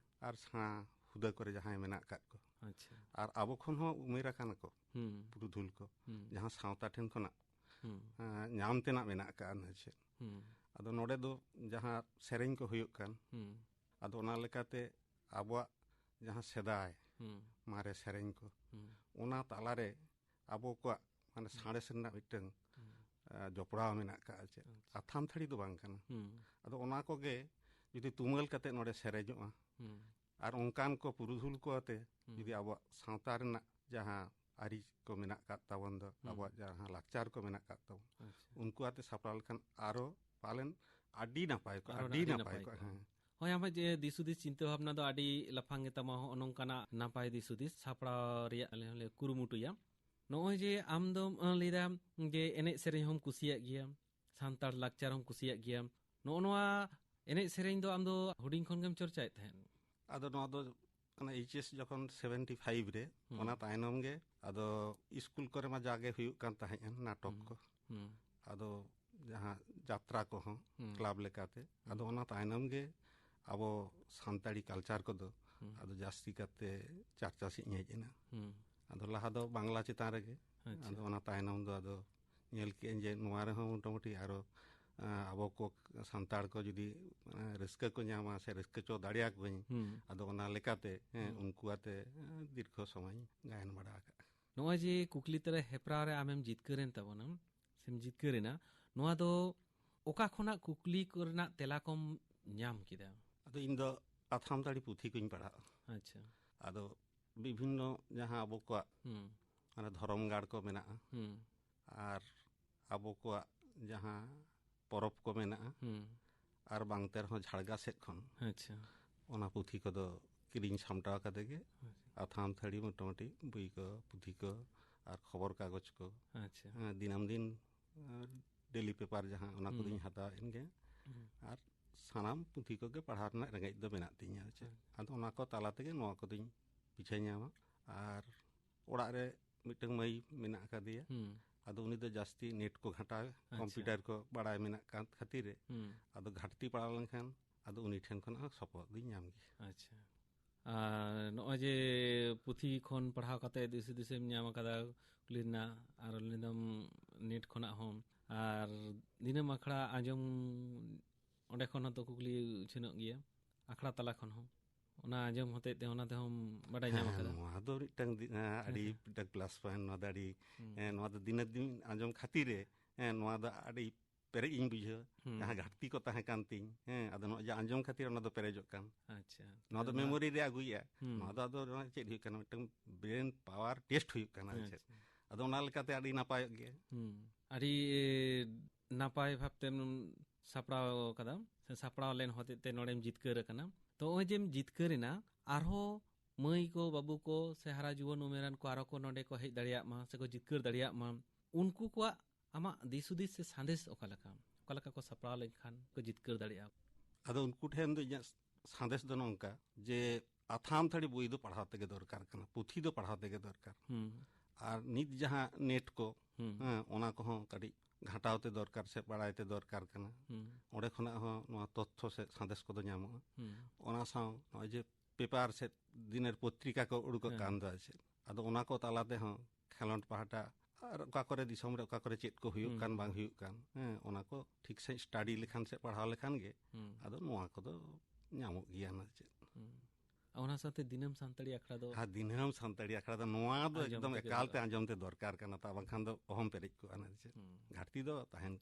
ᱟᱨ ᱥᱮᱬᱟ ᱦᱩᱫᱟᱹ ᱠᱚᱨᱮ ᱡᱟᱦᱟᱸᱭ ᱢᱮᱱᱟᱜ ᱟᱠᱟᱫ ᱠᱚ, ᱟᱪᱪᱷᱟ᱾ ᱟᱨ ᱟᱵᱚ ᱠᱷᱚᱱ ᱦᱚᱸ ᱩᱢᱮᱨ ᱟᱠᱟᱱᱟ ᱠᱚ, ᱦᱩᱸ᱾ ᱯᱩᱨᱩᱫᱷᱩᱞ ᱠᱚ, ᱦᱩᱸ᱾ ᱡᱟᱦᱟᱸ ᱥᱟᱶᱛᱟ ᱴᱷᱮᱱ ᱠᱷᱚᱱᱟᱜ, ᱦᱩᱸ᱾ ᱮᱸ, ᱧᱟᱢ ᱛᱮᱱᱟᱜ ᱢᱮᱱᱟᱜ ᱟᱠᱟᱫᱼᱟ, ᱟᱨ ᱪᱮᱫ᱾ ᱦᱩᱸ᱾ ᱟᱫᱚ ᱱᱚᱰᱮ ᱫᱚ ᱡᱟᱦᱟᱸ ᱥᱮᱨᱮᱧ ᱠᱚ ᱦᱩᱭᱩᱜ ᱠᱟᱱ, ᱦᱩᱸ᱾ ᱟᱫᱚ ᱚᱱᱟ ᱞᱮᱠᱟᱛᱮ ᱟᱵᱚᱣᱟᱜ ᱡᱟᱦᱟᱸ ᱥᱮᱫᱟᱭ ᱦᱩᱸ᱾ ᱢᱟᱨᱮ ᱥᱮᱨᱮᱧ ᱠᱚ, ᱦᱩᱸ᱾ ᱚᱱᱟ ᱛᱟᱞᱟᱨᱮ ᱟᱵᱚ ᱠᱚᱣᱟᱜ, ᱢᱟᱱᱮ, ᱦᱩᱸ᱾ ᱥᱟᱬᱮᱥ ᱨᱮᱱᱟᱜ ᱢᱤᱫᱴᱟᱝ, ᱦᱩᱸ᱾ ᱟ, ᱡᱚᱯᱲᱟᱣ ᱢᱮᱱᱟᱜ ᱟᱠᱟᱫᱼᱟ, ᱪᱮᱫ᱾ ᱟᱪᱪᱷᱟ᱾ ᱟᱛᱷᱟᱢ ᱛᱷᱟᱹᱲᱤ ᱫᱚ ᱵᱟᱝ ᱠᱟᱱᱟ᱾ ᱦᱩᱸ᱾ ᱟᱫᱚ ᱚᱱᱟ ᱠᱚᱜᱮ ᱡᱩᱫᱤ ᱛᱩᱢᱟᱹᱞ ᱠᱟᱛᱮ ᱱᱚᱰᱮ ᱥᱮᱨᱮᱧᱚᱜᱼᱟ, ᱦᱩᱸ᱾ ᱟᱨ ᱚᱱᱠᱟᱱ ᱠᱚ ᱯᱩᱨᱩᱫᱷᱩᱞ ᱠᱚ ᱟᱛᱮ ᱦᱩᱸ᱾ ᱡᱩᱫᱤ ᱟᱵᱚᱣᱟᱜ ᱥᱟᱶᱛᱟ ᱨᱮᱱᱟᱜ ᱡᱟᱦᱟᱸ ᱟᱹᱨᱤ ᱠᱚ ᱢᱮᱱᱟᱜ ᱟᱠᱟᱫ ᱛᱟᱵᱚᱱ ᱫᱚ, ᱦᱩᱸ᱾ ᱟᱵᱚᱣᱟᱜ ᱡᱟᱦᱟᱸ ᱞᱟᱠᱪᱟᱨ ᱠᱚ ᱢᱮᱱᱟᱜ ᱟᱠᱟᱫ ᱛᱟᱵᱚᱱ, ᱟᱪᱪᱷᱟ᱾ ᱩᱱᱠᱩ ᱟᱛᱮ ᱥᱟᱯᱲᱟᱣ ᱞᱮᱠᱷᱟᱱ ᱟᱨᱚ ᱯᱟᱞᱮᱱ ᱟᱹᱰᱤ ᱱᱟᱯᱟᱭ ᱠᱚᱜᱼᱟ, ᱟᱨᱚ ᱟᱹᱰᱤ ᱟᱹᱰᱤ ᱱᱟᱯᱟᱭ ᱱᱟᱯᱟᱭ ᱠᱚᱜᱼᱟ᱾ ᱠᱚᱜᱼᱟ᱾ ᱦᱮᱸ᱾ ᱦᱳᱭ, ᱟᱢᱟᱜ ᱡᱮ ᱫᱤᱥ ᱦᱩᱫᱤᱥ ᱪᱤᱱᱛᱟᱹ ᱵᱷᱟᱵᱽᱱᱟ ᱫᱚ ᱟᱹᱰᱤ ᱞᱟᱯᱷᱟᱝ ᱜᱮᱛᱟᱢᱟ, ᱦᱚᱸᱜᱼᱚ ᱱᱚᱝᱠᱟᱱᱟᱜ ᱱᱟᱯᱟᱭ ᱫᱤᱥ ᱦᱩᱫᱤᱥ ᱥᱟᱯᱲᱟᱣ ᱨᱮᱭᱟᱜ ᱟᱞᱮ ᱦᱚᱸᱞᱮ ᱠᱩᱨᱩᱢᱩᱴᱩᱭᱟ᱾ ᱱᱚᱜᱼᱚᱭ ᱡᱮ ᱟᱢ ᱫᱚᱢ, ᱟᱸ, ᱞᱟᱹᱭᱫᱟ ᱡᱮ ᱮᱱᱮᱡ ᱥᱮᱨᱮᱧ ᱦᱚᱸᱢ ᱠᱩᱥᱤᱭᱟᱜ ᱜᱮᱭᱟ, ᱥᱟᱱᱛᱟᱲ ᱞᱟᱠᱪᱟᱨ ᱦᱚᱸᱢ ᱠᱩᱥᱤᱭᱟᱜ ᱜᱮᱭᱟ, ᱱᱚᱜᱼᱚ ᱱᱚᱣᱟ ᱮᱱᱮᱡ ᱥᱮᱨᱮᱧ ᱫᱚ ᱟᱢ ᱫᱚ ᱦᱩᱰᱤᱧ ᱠᱷᱚᱱ ᱜᱮᱢ ᱪᱚᱨᱪᱟᱭᱮᱫ ᱛᱟᱦᱮᱸᱫ? ᱟᱫᱚ ᱱᱚᱣᱟ ᱫᱚ ᱚᱱᱟ ᱮᱭᱤᱪ ᱮᱥ ᱡᱚᱠᱷᱚᱱ ᱥᱮᱵᱷᱮᱱᱴᱤ ᱯᱷᱟᱭᱤᱵᱷ ᱨᱮ, ᱦᱩᱸ᱾ ᱚᱱᱟ ᱛᱟᱭᱱᱚᱢ ᱜᱮ ᱟᱫᱚ ᱤᱥᱠᱩᱞ ᱠᱚᱨᱮ ᱢᱟ ᱡᱟᱜᱮ ᱦᱩᱭᱩᱜ ᱠᱟᱱ ᱛᱟᱦᱮᱸᱫ ᱱᱟᱴᱚᱠ ᱦᱩᱸ᱾ ᱠᱚ᱾ ᱦᱩᱸ᱾ ᱟᱫᱚ ᱡᱟᱦᱟᱸ ᱡᱟᱛᱨᱟ ᱠᱚᱦᱚᱸ ᱦᱩᱸ᱾ ᱠᱞᱟᱵᱽ ᱞᱮᱠᱟᱛᱮ, ᱟᱫᱚ ᱦᱩᱸ᱾ ᱚᱱᱟ ᱛᱟᱭᱱᱚᱢ ᱜᱮ ᱟᱵᱚ ᱥᱟᱱᱛᱟᱲᱤ ᱠᱟᱞᱪᱟᱨ ᱠᱚᱫᱚ ᱦᱩᱸ᱾ ᱟᱫᱚ ᱡᱟᱹᱥᱛᱤ ᱠᱟᱛᱮ ᱪᱟᱨᱪᱟ ᱥᱮᱫ ᱤᱧ ᱦᱮᱡ ᱮᱱᱟ᱾ ᱦᱩᱸ᱾ ᱟᱫᱚ ᱞᱟᱦᱟ ᱫᱚ ᱵᱟᱝᱞᱟ ᱪᱮᱛᱟᱱ ᱨᱮᱜᱮ, ᱟᱪᱪᱷᱟ᱾ ᱟᱫᱚ ᱚᱱᱟ ᱛᱟᱭᱱᱚᱢ ᱫᱚ ᱟᱫᱚ ᱧᱮᱞ ᱠᱮᱜᱼᱟᱹᱧ ᱡᱮ ᱱᱚᱣᱟ ᱨᱮᱦᱚᱸ ᱢᱚᱴᱟᱢᱩᱴᱤ ᱟᱨᱚ, ᱟᱸ, ᱟᱵᱚ ᱠᱚ ᱥᱟᱱᱛᱟᱲ ᱠᱚ ᱡᱩᱫᱤ, ᱟᱸ, ᱨᱟᱹᱥᱠᱟᱹ ᱠᱚ ᱧᱟᱢᱟ ᱥᱮ ᱨᱟᱹᱥᱠᱟᱹ ᱪᱚ ᱫᱟᱲᱮᱭᱟᱠᱚᱣᱟᱹᱧ, ᱦᱩᱸ᱾ ᱟᱫᱚ ᱚᱱᱟ ᱞᱮᱠᱟᱛᱮ, ᱦᱮᱸ, ᱦᱩᱸ᱾ ᱩᱱᱠᱩ ᱟᱛᱮ, ᱟᱸ, ᱫᱤᱨᱜᱷᱚ ᱥᱚᱢᱚᱭ ᱜᱟᱭᱟᱱ ᱵᱟᱲᱟ ᱟᱠᱟᱫᱼᱟ᱾ ᱱᱚᱜᱼᱚᱭ ᱡᱮ ᱠᱩᱠᱞᱤ ᱛᱟᱞᱟ ᱦᱮᱯᱨᱟᱣ ᱨᱮ ᱟᱢᱮᱢ ᱡᱤᱛᱠᱟᱹᱨᱮᱱ ᱛᱟᱵᱚᱱᱟ, ᱥᱮᱢ ᱡᱤᱛᱠᱟᱹᱨᱮᱱᱟ, ᱱᱚᱣᱟ ᱫᱚ ᱚᱠᱟ ᱠᱷᱚᱱᱟᱜ ᱠᱩᱠᱞᱤ ᱠᱚᱨᱮᱱᱟᱜ ᱛᱮᱞᱟ ᱠᱚᱢ ᱧᱟᱢ ᱠᱮᱫᱟ? ᱟᱫᱚ ᱤᱧ ᱫᱚ ᱟᱛᱷᱟᱢ ᱛᱟᱹᱲᱤ ᱯᱩᱛᱷᱤ ᱠᱚᱧ ᱯᱟᱲᱦᱟᱜᱼᱟ᱾ ᱟᱪᱪᱷᱟ᱾ ᱟᱫᱚ ᱵᱤᱵᱷᱤᱱᱱᱚ ᱡᱟᱦᱟᱸ ᱟᱵᱚ ᱠᱚᱣᱟᱜ ᱦᱩᱸ᱾ ᱢᱟᱱᱮ ᱫᱷᱚᱨᱚᱢ ᱜᱟᱲ ᱠᱚ ᱢᱮᱱᱟᱜᱼᱟ, ᱦᱩᱸ᱾ ᱟᱨ ᱟᱵᱚ ᱠᱚᱣᱟᱜ ᱡᱟᱦᱟᱸ ᱯᱚᱨᱚᱵᱽ ᱠᱚ ᱢᱮᱱᱟᱜᱼᱟ, ᱦᱩᱸ᱾ ᱟᱨ ᱵᱟᱝ ᱛᱮ ᱨᱮᱦᱚᱸ ᱡᱷᱟᱲᱜᱟ ᱥᱮᱫ ᱠᱷᱚᱱ ᱟᱪᱪᱷᱟ᱾ ᱚᱱᱟ ᱯᱩᱛᱷᱤ ᱠᱚᱫᱚ ᱠᱤᱨᱤᱧ ᱥᱟᱢᱴᱟᱣ ᱠᱟᱛᱮ ᱜᱮ ᱟᱪᱪᱷᱟ᱾ ᱟᱛᱷᱟᱢ ᱛᱷᱟᱹᱲᱤ ᱢᱚᱴᱟᱢᱩᱴᱤ ᱵᱳᱭ ᱠᱚ, ᱯᱩᱛᱷᱤ ᱠᱚ ᱟᱨ ᱠᱷᱚᱵᱚᱨ ᱠᱟᱜᱚᱡᱽ ᱠᱚ, ᱟᱪᱪᱷᱟ᱾ ᱦᱮᱸ, ᱫᱤᱱᱟᱹᱢ ᱫᱤᱱ, ᱟᱨ ᱰᱮᱞᱤ ᱯᱮᱯᱟᱨ ᱡᱟᱦᱟᱸ, ᱚᱱᱟ ᱦᱩᱸ᱾ ᱠᱚᱫᱚᱧ ᱦᱟᱛᱟᱣᱮᱫ ᱜᱮ᱾ ᱦᱩᱸ᱾ ᱟᱨ ᱥᱟᱱᱟᱢ ᱯᱩᱛᱷᱤ ᱠᱚᱜᱮ ᱯᱟᱲᱦᱟᱣ ᱨᱮᱱᱟᱜ ᱨᱮᱸᱜᱮᱡ ᱫᱚ ᱢᱮᱱᱟᱜ ᱛᱤᱧᱟᱹ, ᱪᱮᱫ᱾ ᱦᱩᱸ᱾ ᱟᱫᱚ ᱚᱱᱟ ᱠᱚ ᱛᱟᱞᱟ ᱛᱮᱜᱮ ᱱᱚᱣᱟ ᱠᱚᱫᱚᱧ ᱵᱩᱡᱷᱟᱹᱣ ᱧᱟᱢᱟ᱾ ᱟᱨ ᱚᱲᱟᱜ ᱨᱮ ᱢᱤᱫᱴᱟᱝ ᱢᱟᱹᱭ ᱢᱮᱱᱟᱜ ᱟᱠᱟᱫᱮᱭᱟ᱾ ᱦᱩᱸ᱾ ᱟᱫᱚ ᱩᱱᱤ ᱫᱚ ᱡᱟᱹᱥᱛᱤ ᱱᱮᱴ ᱠᱚ ᱜᱷᱟᱴᱟᱣ, ᱟᱪᱪᱷᱟ᱾ ᱠᱚᱢᱯᱤᱭᱩᱴᱟᱨ ᱠᱚ ᱵᱟᱲᱟᱭ ᱢᱮᱱᱟᱜ ᱠᱟᱱ ᱠᱷᱟᱹᱛᱤᱨ ᱨᱮ, ᱦᱩᱸ᱾ ᱟᱫᱚ ᱜᱷᱟᱴᱛᱤ ᱯᱟᱲᱟᱣ ᱞᱮᱱᱠᱷᱟᱱ ᱟᱫᱚ ᱩᱱᱤ ᱴᱷᱮᱱ ᱠᱷᱚᱱᱟᱜ ᱦᱚᱸ ᱥᱚᱯᱚᱦᱚᱫ ᱫᱚᱧ ᱧᱟᱢ ᱜᱮᱭᱟ᱾ ᱟᱪᱪᱷᱟ᱾ ᱟᱨ ᱱᱚᱜᱼᱚᱭ ᱡᱮ ᱯᱩᱛᱷᱤ ᱠᱷᱚᱱ ᱯᱟᱲᱦᱟᱣ ᱠᱟᱛᱮ ᱫᱤᱥ ᱦᱩᱫᱤᱥᱮᱢ ᱧᱟᱢ ᱟᱠᱟᱫᱟ, ᱠᱩᱠᱞᱤ ᱨᱮᱱᱟᱜ ᱟᱨ ᱞᱟᱹᱭᱫᱟᱢ ᱱᱮᱴ ᱠᱷᱚᱱᱟᱜ ᱦᱚᱸ, ᱟᱨ ᱫᱤᱱᱟᱹᱢ ᱟᱠᱷᱲᱟ ᱟᱸᱡᱚᱢ, ᱚᱸᱰᱮ ᱠᱷᱚᱱ ᱦᱚᱸᱛᱚ ᱠᱩᱠᱞᱤ ᱩᱪᱷᱟᱹᱱᱚᱜ ᱜᱮᱭᱟ, ᱟᱠᱷᱲᱟ ᱛᱟᱞᱟ ᱠᱷᱚᱱ ᱦᱚᱸ᱾ ᱚᱱᱟ ᱟᱸᱡᱚᱢ ᱦᱚᱛᱮᱡ ᱛᱮ ᱚᱱᱟ ᱛᱮᱦᱚᱸᱢ ᱵᱟᱰᱟᱭ ᱧᱟᱢ ᱦᱮᱸ, ᱟᱠᱟᱫᱟ? ᱱᱚᱣᱟ ᱫᱚ ᱢᱤᱫᱴᱟᱝ ᱫᱤ-, ᱦᱮᱸ, ᱟᱹᱰᱤ ᱦᱮᱸ᱾ ᱢᱤᱫᱴᱟᱝ ᱯᱞᱟᱥ ᱯᱚᱭᱮᱱᱴ, ᱱᱚᱣᱟ ᱫᱚ ᱟᱹᱰᱤ, ᱦᱩᱸ᱾ ᱦᱮᱸ, ᱱᱚᱣᱟ ᱫᱚ ᱫᱤᱱᱟᱹᱢ ᱫᱤᱱ ᱟᱸᱡᱚᱢ ᱠᱷᱟᱹᱛᱤᱨ ᱨᱮ, ᱦᱮᱸ, ᱱᱚᱣᱟ ᱫᱚ ᱟᱹᱰᱤ ᱯᱮᱨᱮᱡ ᱤᱧ ᱵᱩᱡᱷᱟᱹᱣᱟ᱾ ᱦᱩᱸ᱾ ᱡᱟᱦᱟᱸ ᱜᱷᱟᱴᱛᱤ ᱠᱚ ᱛᱟᱦᱮᱸ ᱠᱟᱱ ᱛᱤᱧ, ᱦᱮᱸ, ᱟᱫᱚ ᱱᱚᱜᱼᱚᱭ ᱡᱮ ᱟᱸᱡᱚᱢ ᱠᱷᱟᱹᱛᱤᱨ ᱚᱱᱟ ᱫᱚ ᱯᱮᱨᱮᱡᱚᱜ ᱠᱟᱱ᱾ ᱟᱪᱪᱷᱟ᱾ ᱱᱚᱣᱟ ᱫᱚ ᱟᱫᱚ ᱱᱚᱣᱟ ᱢᱮᱢᱳᱨᱤ ᱨᱮ ᱟᱹᱜᱩᱭᱮᱫᱼᱟ᱾ ᱦᱩᱸ᱾ ᱱᱚᱣᱟ ᱫᱚ ᱟᱫᱚ ᱱᱚᱣᱟ ᱪᱮᱫ ᱦᱩᱭᱩᱜ ᱠᱟᱱᱟ, ᱢᱤᱫᱴᱟᱝ ᱵᱨᱮᱱ ᱯᱟᱣᱟᱨ ᱴᱮᱥᱴ ᱦᱩᱭᱩᱜ ᱠᱟᱱᱟ, ᱟᱨ ᱪᱮᱫ᱾ ᱟᱪᱪᱷᱟ᱾ ᱟᱫᱚ ᱚᱱᱟ ᱞᱮᱠᱟᱛᱮ ᱟᱹᱰᱤ ᱱᱟᱯᱟᱭᱚᱜ ᱜᱮᱭᱟ᱾ ᱦᱩᱸ᱾ ᱟᱹᱰᱤ, ᱮ, ᱱᱟᱯᱟᱭ ᱵᱷᱟᱵᱽᱛᱮᱢ ᱥᱟᱯᱲᱟᱣ ᱠᱟᱫᱟ, ᱥᱮ ᱥᱟᱯᱲᱟᱣ ᱞᱮᱱ ᱦᱚᱛᱮᱡ ᱛᱮ ᱱᱚᱰᱮᱢ ᱡᱤᱛᱠᱟᱹᱨ ᱟᱠᱟᱱᱟ᱾ ᱛᱚ, ᱱᱚᱜᱼᱚᱭ ᱡᱮᱢ ᱡᱤᱛᱠᱟᱹᱨ ᱮᱱᱟ, ᱟᱨᱦᱚᱸ ᱢᱟᱹᱭ ᱠᱚ, ᱵᱟᱹᱵᱩ ᱠᱚ, ᱥᱮ ᱦᱟᱨᱟ ᱡᱩᱣᱟᱹᱱ ᱩᱢᱮᱨᱟᱱ ᱠᱚ ᱟᱨᱦᱚᱸ ᱠᱚ ᱱᱚᱰᱮ ᱠᱚ ᱦᱮᱡ ᱫᱟᱲᱮᱭᱟᱜ ᱢᱟ, ᱥᱮ ᱠᱚ ᱡᱤᱛᱠᱟᱹᱨ ᱫᱟᱲᱮᱭᱟᱜ ᱢᱟ, ᱩᱱᱠᱩ ᱠᱚᱣᱟᱜ ᱟᱢᱟᱜ ᱫᱤᱥ ᱦᱩᱫᱤᱥ ᱥᱮ ᱥᱟᱸᱫᱮᱥ ᱚᱠᱟ ᱞᱮᱠᱟ? ᱚᱠᱟ ᱞᱮᱠᱟ ᱠᱚ ᱥᱟᱯᱲᱟᱣ ᱞᱮᱱᱠᱷᱟᱱ ᱠᱚ ᱡᱤᱛᱠᱟᱹᱨ ᱫᱟᱲᱮᱭᱟᱜᱼᱟ? ᱟᱫᱚ ᱩᱱᱠᱩ ᱴᱷᱮᱱ ᱫᱚ ᱤᱧᱟᱹᱜ ᱥᱟᱸᱫᱮᱥ ᱫᱚ ᱱᱚᱝᱠᱟ ᱡᱮ ᱟᱛᱷᱟᱢ ᱛᱷᱟᱹᱲᱤ ᱵᱳᱭ ᱫᱚ ᱯᱟᱲᱦᱟᱣ ᱛᱮᱜᱮ ᱫᱚᱨᱠᱟᱨ ᱠᱟᱱᱟ, ᱯᱩᱛᱷᱤ ᱫᱚ ᱯᱟᱲᱦᱟᱣ ᱛᱮᱜᱮ ᱫᱚᱨᱠᱟᱨ᱾ ᱦᱩᱸ᱾ ᱟᱨ ᱱᱤᱛ ᱡᱟᱦᱟᱸ ᱱᱮᱴ ᱠᱚ, ᱦᱩᱸ᱾ ᱦᱮᱸ, ᱚᱱᱟ ᱠᱚᱦᱚᱸ ᱠᱟᱹᱴᱤᱡ ᱜᱷᱟᱴᱟᱣ ᱛᱮ ᱫᱚᱨᱠᱟᱨ ᱥᱮ ᱵᱟᱲᱟᱭ ᱛᱮ ᱫᱚᱨᱠᱟᱨ ᱠᱟᱱᱟ᱾ ᱦᱩᱸ᱾ ᱚᱸᱰᱮ ᱠᱷᱚᱱᱟᱜ ᱦᱚᱸ ᱱᱚᱣᱟ ᱛᱚᱛᱛᱷᱚ ᱥᱮ ᱥᱟᱸᱫᱮᱥ ᱠᱚᱫᱚ ᱧᱟᱢᱚᱜᱼᱟ᱾ ᱦᱩᱸ᱾ ᱚᱱᱟ ᱥᱟᱶ ᱱᱚᱜᱼᱚᱭ ᱡᱮ ᱯᱮᱯᱟᱨ ᱥᱮ ᱫᱤᱱᱮᱨ ᱯᱚᱛᱨᱤᱠᱟ ᱠᱚ ᱩᱰᱩᱠᱚᱜ ᱦᱮᱸ᱾ ᱠᱟᱱ ᱫᱚ ᱟᱨ ᱪᱮᱫ, ᱟᱫᱚ ᱚᱱᱟ ᱠᱚ ᱛᱟᱞᱟ ᱛᱮᱦᱚᱸ ᱠᱷᱮᱞᱳᱸᱰ ᱯᱟᱦᱴᱟ ᱟᱨ ᱚᱠᱟ ᱠᱚᱨᱮ ᱫᱤᱥᱚᱢ ᱨᱮ ᱚᱠᱟ ᱠᱚᱨᱮ ᱪᱮᱫ ᱠᱚ ᱦᱩᱭᱩᱜ ᱦᱩᱸ᱾ ᱠᱟᱱ ᱵᱟᱝ ᱦᱩᱭᱩᱜ ᱠᱟᱱ, ᱦᱮᱸ, ᱚᱱᱟ ᱠᱚ ᱴᱷᱤᱠ ᱥᱟᱺᱦᱤᱡ ᱥᱴᱟᱰᱤ ᱞᱮᱠᱷᱟᱱ ᱥᱮ ᱯᱟᱲᱦᱟᱣ ᱞᱮᱠᱷᱟᱱ ᱜᱮ ᱦᱩᱸ᱾ ᱟᱫᱚ ᱱᱚᱣᱟ ᱠᱚᱫᱚ ᱧᱟᱢᱚᱜ ᱜᱮᱭᱟ ᱱᱟ ᱪᱮᱫ᱾ ᱦᱩᱸ᱾ ᱟᱨ ᱚᱱᱟ ᱥᱟᱶᱛᱮ ᱫᱤᱱᱟᱹᱢ ᱥᱟᱱᱛᱟᱲᱤ ᱟᱠᱷᱲᱟ ᱫᱚ ᱟᱨ ᱫᱤᱱᱟᱹᱢ ᱥᱟᱱᱛᱟᱲᱤ ᱟᱠᱷᱲᱟ ᱫᱚ ᱱᱚᱣᱟ ᱫᱚ ᱟᱸᱡᱚᱢ ᱮᱠᱫᱚᱢ ᱛᱮᱜᱮ ᱮᱠᱟᱞ ᱛᱮ ᱦᱩᱭᱩᱜᱼᱟ᱾ ᱟᱸᱡᱚᱢ ᱛᱮ ᱫᱚᱨᱠᱟᱨ ᱠᱟᱱᱟ, ᱛᱟ ᱵᱟᱝᱠᱷᱟᱱ ᱫᱚ ᱚᱦᱚᱢ ᱯᱮᱨᱮᱡ ᱠᱚᱜᱼᱟ ᱱᱟ ᱪᱮᱫ᱾ ᱦᱩᱸ᱾ ᱜᱷᱟᱴᱛᱤ ᱫᱚ ᱛᱟᱦᱮᱱ᱾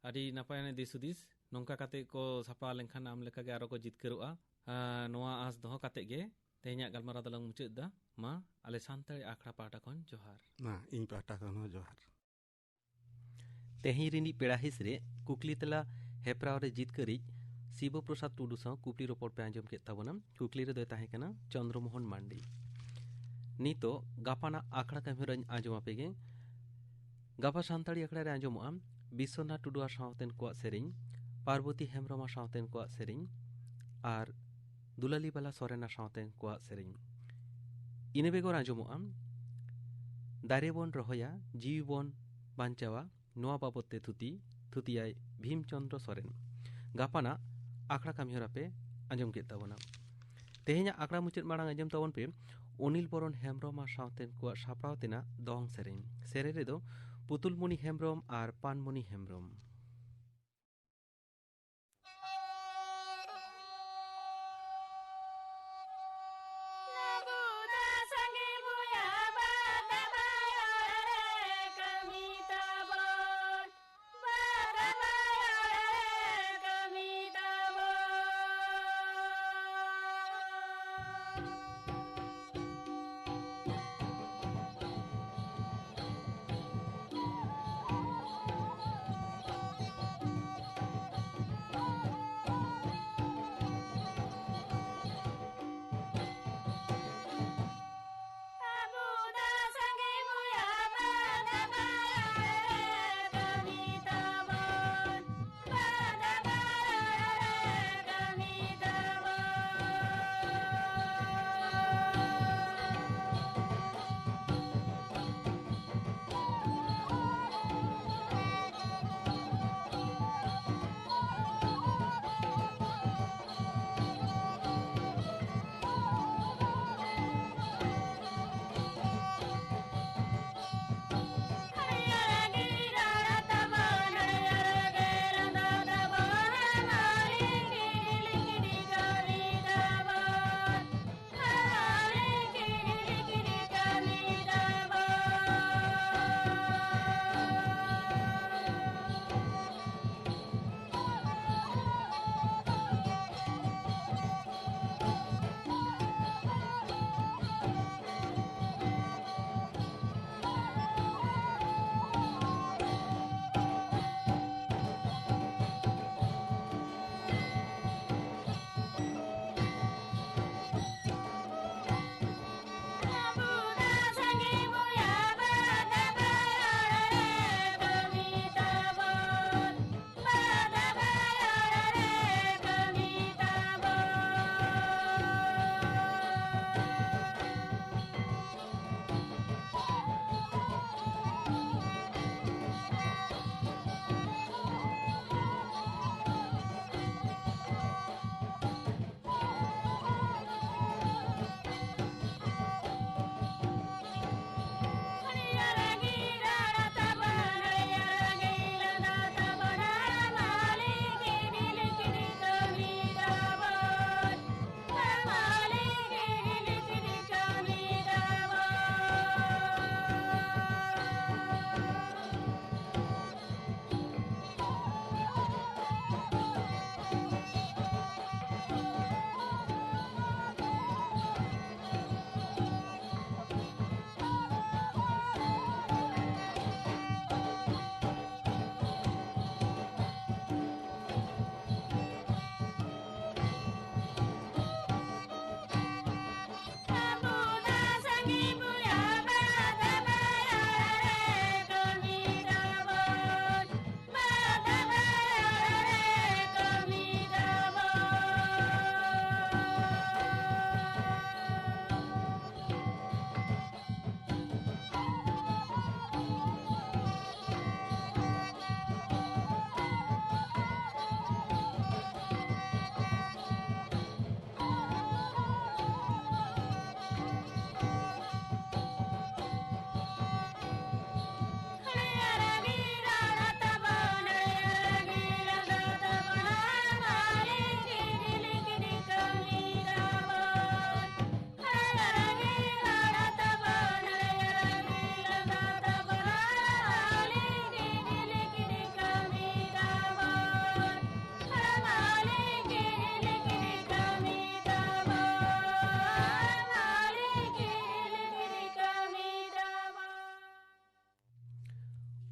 ᱟᱹᱰᱤ ᱱᱟᱯᱟᱭ ᱟᱱᱟᱜ ᱫᱤᱥ ᱦᱩᱫᱤᱥ᱾ ᱱᱚᱝᱠᱟ ᱠᱟᱛᱮ ᱠᱚ ᱥᱟᱯᱲᱟᱣ ᱞᱮᱱᱠᱷᱟᱱ ᱟᱢ ᱞᱮᱠᱟᱜᱮ ᱟᱨᱚ ᱠᱚ ᱡᱤᱛᱠᱟᱹᱨᱚᱜᱼᱟ᱾ ᱟᱸ, ᱱᱚᱣᱟ ᱟᱸᱥ ᱫᱚᱦᱚ ᱠᱟᱛᱮ ᱜᱮ ᱛᱮᱦᱮᱧᱟᱜ ᱜᱟᱞᱢᱟᱨᱟᱣ ᱫᱚᱞᱟᱝ ᱢᱩᱪᱟᱹᱫ ᱮᱫᱟ᱾ ᱢᱟ, ᱟᱞᱮ ᱥᱟᱱᱛᱟᱲᱤ ᱟᱠᱷᱲᱟ ᱯᱟᱦᱴᱟ ᱠᱷᱚᱱ ᱡᱚᱦᱟᱨ᱾ ᱢᱟ, ᱤᱧ ᱯᱟᱦᱴᱟ ᱠᱷᱚᱱ ᱦᱚᱸ ᱡᱚᱦᱟᱨ᱾ ᱛᱮᱦᱮᱧ ᱨᱤᱱᱤᱡ ᱯᱮᱲᱟ ᱦᱤᱸᱥ ᱨᱮ ᱠᱩᱠᱞᱤ ᱛᱮᱞᱟ ᱦᱮᱯᱨᱟᱣ ᱨᱮ ᱡᱤᱛᱠᱟᱹᱨᱤᱡ ᱥᱤᱵᱚ ᱯᱨᱚᱥᱟᱫᱽ ᱴᱩᱰᱩ ᱥᱟᱶ ᱠᱩᱠᱞᱤ ᱨᱚᱯᱚᱲ ᱯᱮ ᱟᱸᱡᱚᱢ ᱠᱮᱫ ᱛᱟᱵᱚᱱᱟ᱾ ᱠᱩᱠᱞᱤ ᱨᱮᱫᱚᱭ ᱛᱟᱦᱮᱸ ᱠᱟᱱᱟ ᱪᱚᱱᱫᱨᱚ ᱢᱳᱦᱚᱱ ᱢᱟᱱᱰᱤ᱾ ᱱᱤᱛᱚᱜ ᱜᱟᱯᱟᱱᱟᱜ ᱟᱠᱷᱲᱟ ᱠᱟᱹᱢᱤ ᱦᱚᱨᱟᱧ ᱟᱸᱡᱚᱢ ᱟᱯᱮ ᱜᱮ᱾ ᱜᱟᱯᱟ ᱥᱟᱱᱛᱟᱲᱤ ᱟᱠᱷᱲᱟ ᱨᱮ ᱟᱸᱡᱚᱢᱚᱜᱼᱟ ᱵᱤᱥᱥᱚᱱᱟᱛᱷ ᱴᱩᱰᱩ ᱟᱨ ᱥᱟᱶᱛᱮᱱ ᱠᱚᱣᱟᱜ ᱥᱮᱨᱮᱧ, ᱯᱟᱨᱵᱚᱛᱤ ᱦᱮᱢᱵᱨᱚᱢ ᱟᱨ ᱥᱟᱶᱛᱮᱱ ᱠᱚᱣᱟᱜ ᱥᱮᱨᱮᱧ, ᱟᱨ ᱫᱩᱞᱟᱞᱤ ᱵᱟᱞᱟ ᱥᱚᱨᱮᱱ ᱟᱨ ᱥᱟᱶᱛᱮᱱ ᱠᱚᱣᱟᱜ ᱥᱮᱨᱮᱧ᱾ ᱤᱱᱟᱹ ᱵᱮᱜᱚᱨ ᱟᱸᱡᱚᱢᱚᱜᱼᱟ ᱫᱟᱨᱮ ᱵᱚᱱ ᱨᱚᱦᱚᱭᱟ, ᱡᱤᱣᱤ ᱵᱚᱱ ᱵᱟᱧᱪᱟᱣᱟ, ᱱᱚᱣᱟ ᱵᱟᱵᱚᱛ ᱛᱮ ᱛᱷᱩᱛᱤ, ᱛᱷᱩᱛᱤᱭᱟᱭ ᱵᱷᱤᱢ ᱪᱚᱸᱫᱽᱨᱚ ᱥᱚᱨᱮᱱ᱾ ᱜᱟᱯᱟᱱᱟᱜ ᱟᱠᱷᱲᱟ ᱠᱟᱹᱢᱤᱦᱚᱨᱟ ᱯᱮ ᱟᱸᱡᱚᱢ ᱠᱮᱫ ᱛᱟᱵᱚᱱᱟ᱾ ᱛᱮᱦᱮᱧᱟᱜ ᱟᱠᱷᱲᱟ ᱢᱩᱪᱟᱹᱫ ᱢᱟᱲᱟᱝ ᱟᱸᱡᱚᱢ ᱛᱟᱵᱚᱱ ᱯᱮ ᱚᱱᱤᱞ ᱵᱚᱨᱚᱱ ᱦᱮᱢᱵᱨᱚᱢ ᱟᱨ ᱥᱟᱶᱛᱮᱱ ᱠᱚᱣᱟᱜ ᱥᱟᱯᱲᱟᱣ ᱛᱮᱱᱟᱜ ᱫᱚᱝ ᱥᱮᱨᱮᱧ᱾ ᱥᱮᱨᱮᱧ ᱨᱮᱫᱚ ᱯᱩᱛᱩᱞᱢᱩᱱᱤ ᱦᱮᱢᱵᱨᱚᱢ ᱟᱨ ᱯᱟᱱᱢᱩᱱᱤ ᱦᱮᱢᱵᱨᱚᱢ᱾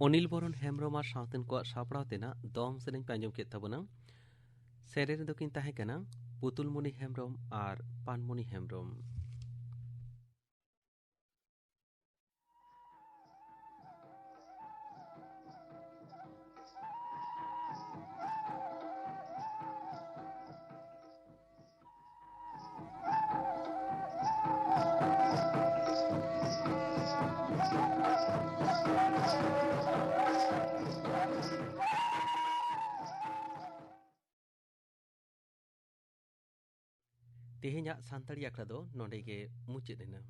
ᱚᱱᱤᱞ ᱵᱚᱨᱚᱱ ᱦᱮᱢᱵᱽᱨᱚᱢ ᱟᱨ ᱥᱟᱶᱛᱮᱱ ᱠᱚᱣᱟᱜ ᱥᱟᱯᱲᱟᱣ ᱛᱮᱱᱟᱜ ᱫᱚᱝ ᱥᱮᱨᱮᱧ ᱯᱮ ᱟᱸᱡᱚᱢ ᱠᱮᱫ ᱛᱟᱵᱚᱱᱟ᱾ ᱥᱮᱨᱮᱧ ᱨᱮᱫᱚ ᱠᱤᱱ ᱛᱟᱦᱮᱸ ᱠᱟᱱᱟ ᱯᱩᱛᱩᱞᱢᱩᱱᱤ ᱦᱮᱢᱵᱽᱨᱚᱢ ᱟᱨ ᱯᱟᱱᱢᱩᱱᱤ ᱦᱮᱢᱵᱽᱨᱚᱢ᱾ ᱛᱮᱦᱮᱧᱟᱜ ᱥᱟᱱᱛᱟᱲᱤ ᱟᱠᱷᱲᱟ ᱫᱚ ᱱᱚᱰᱮ ᱜᱮ ᱢᱩᱪᱟᱹᱫ ᱮᱱᱟ᱾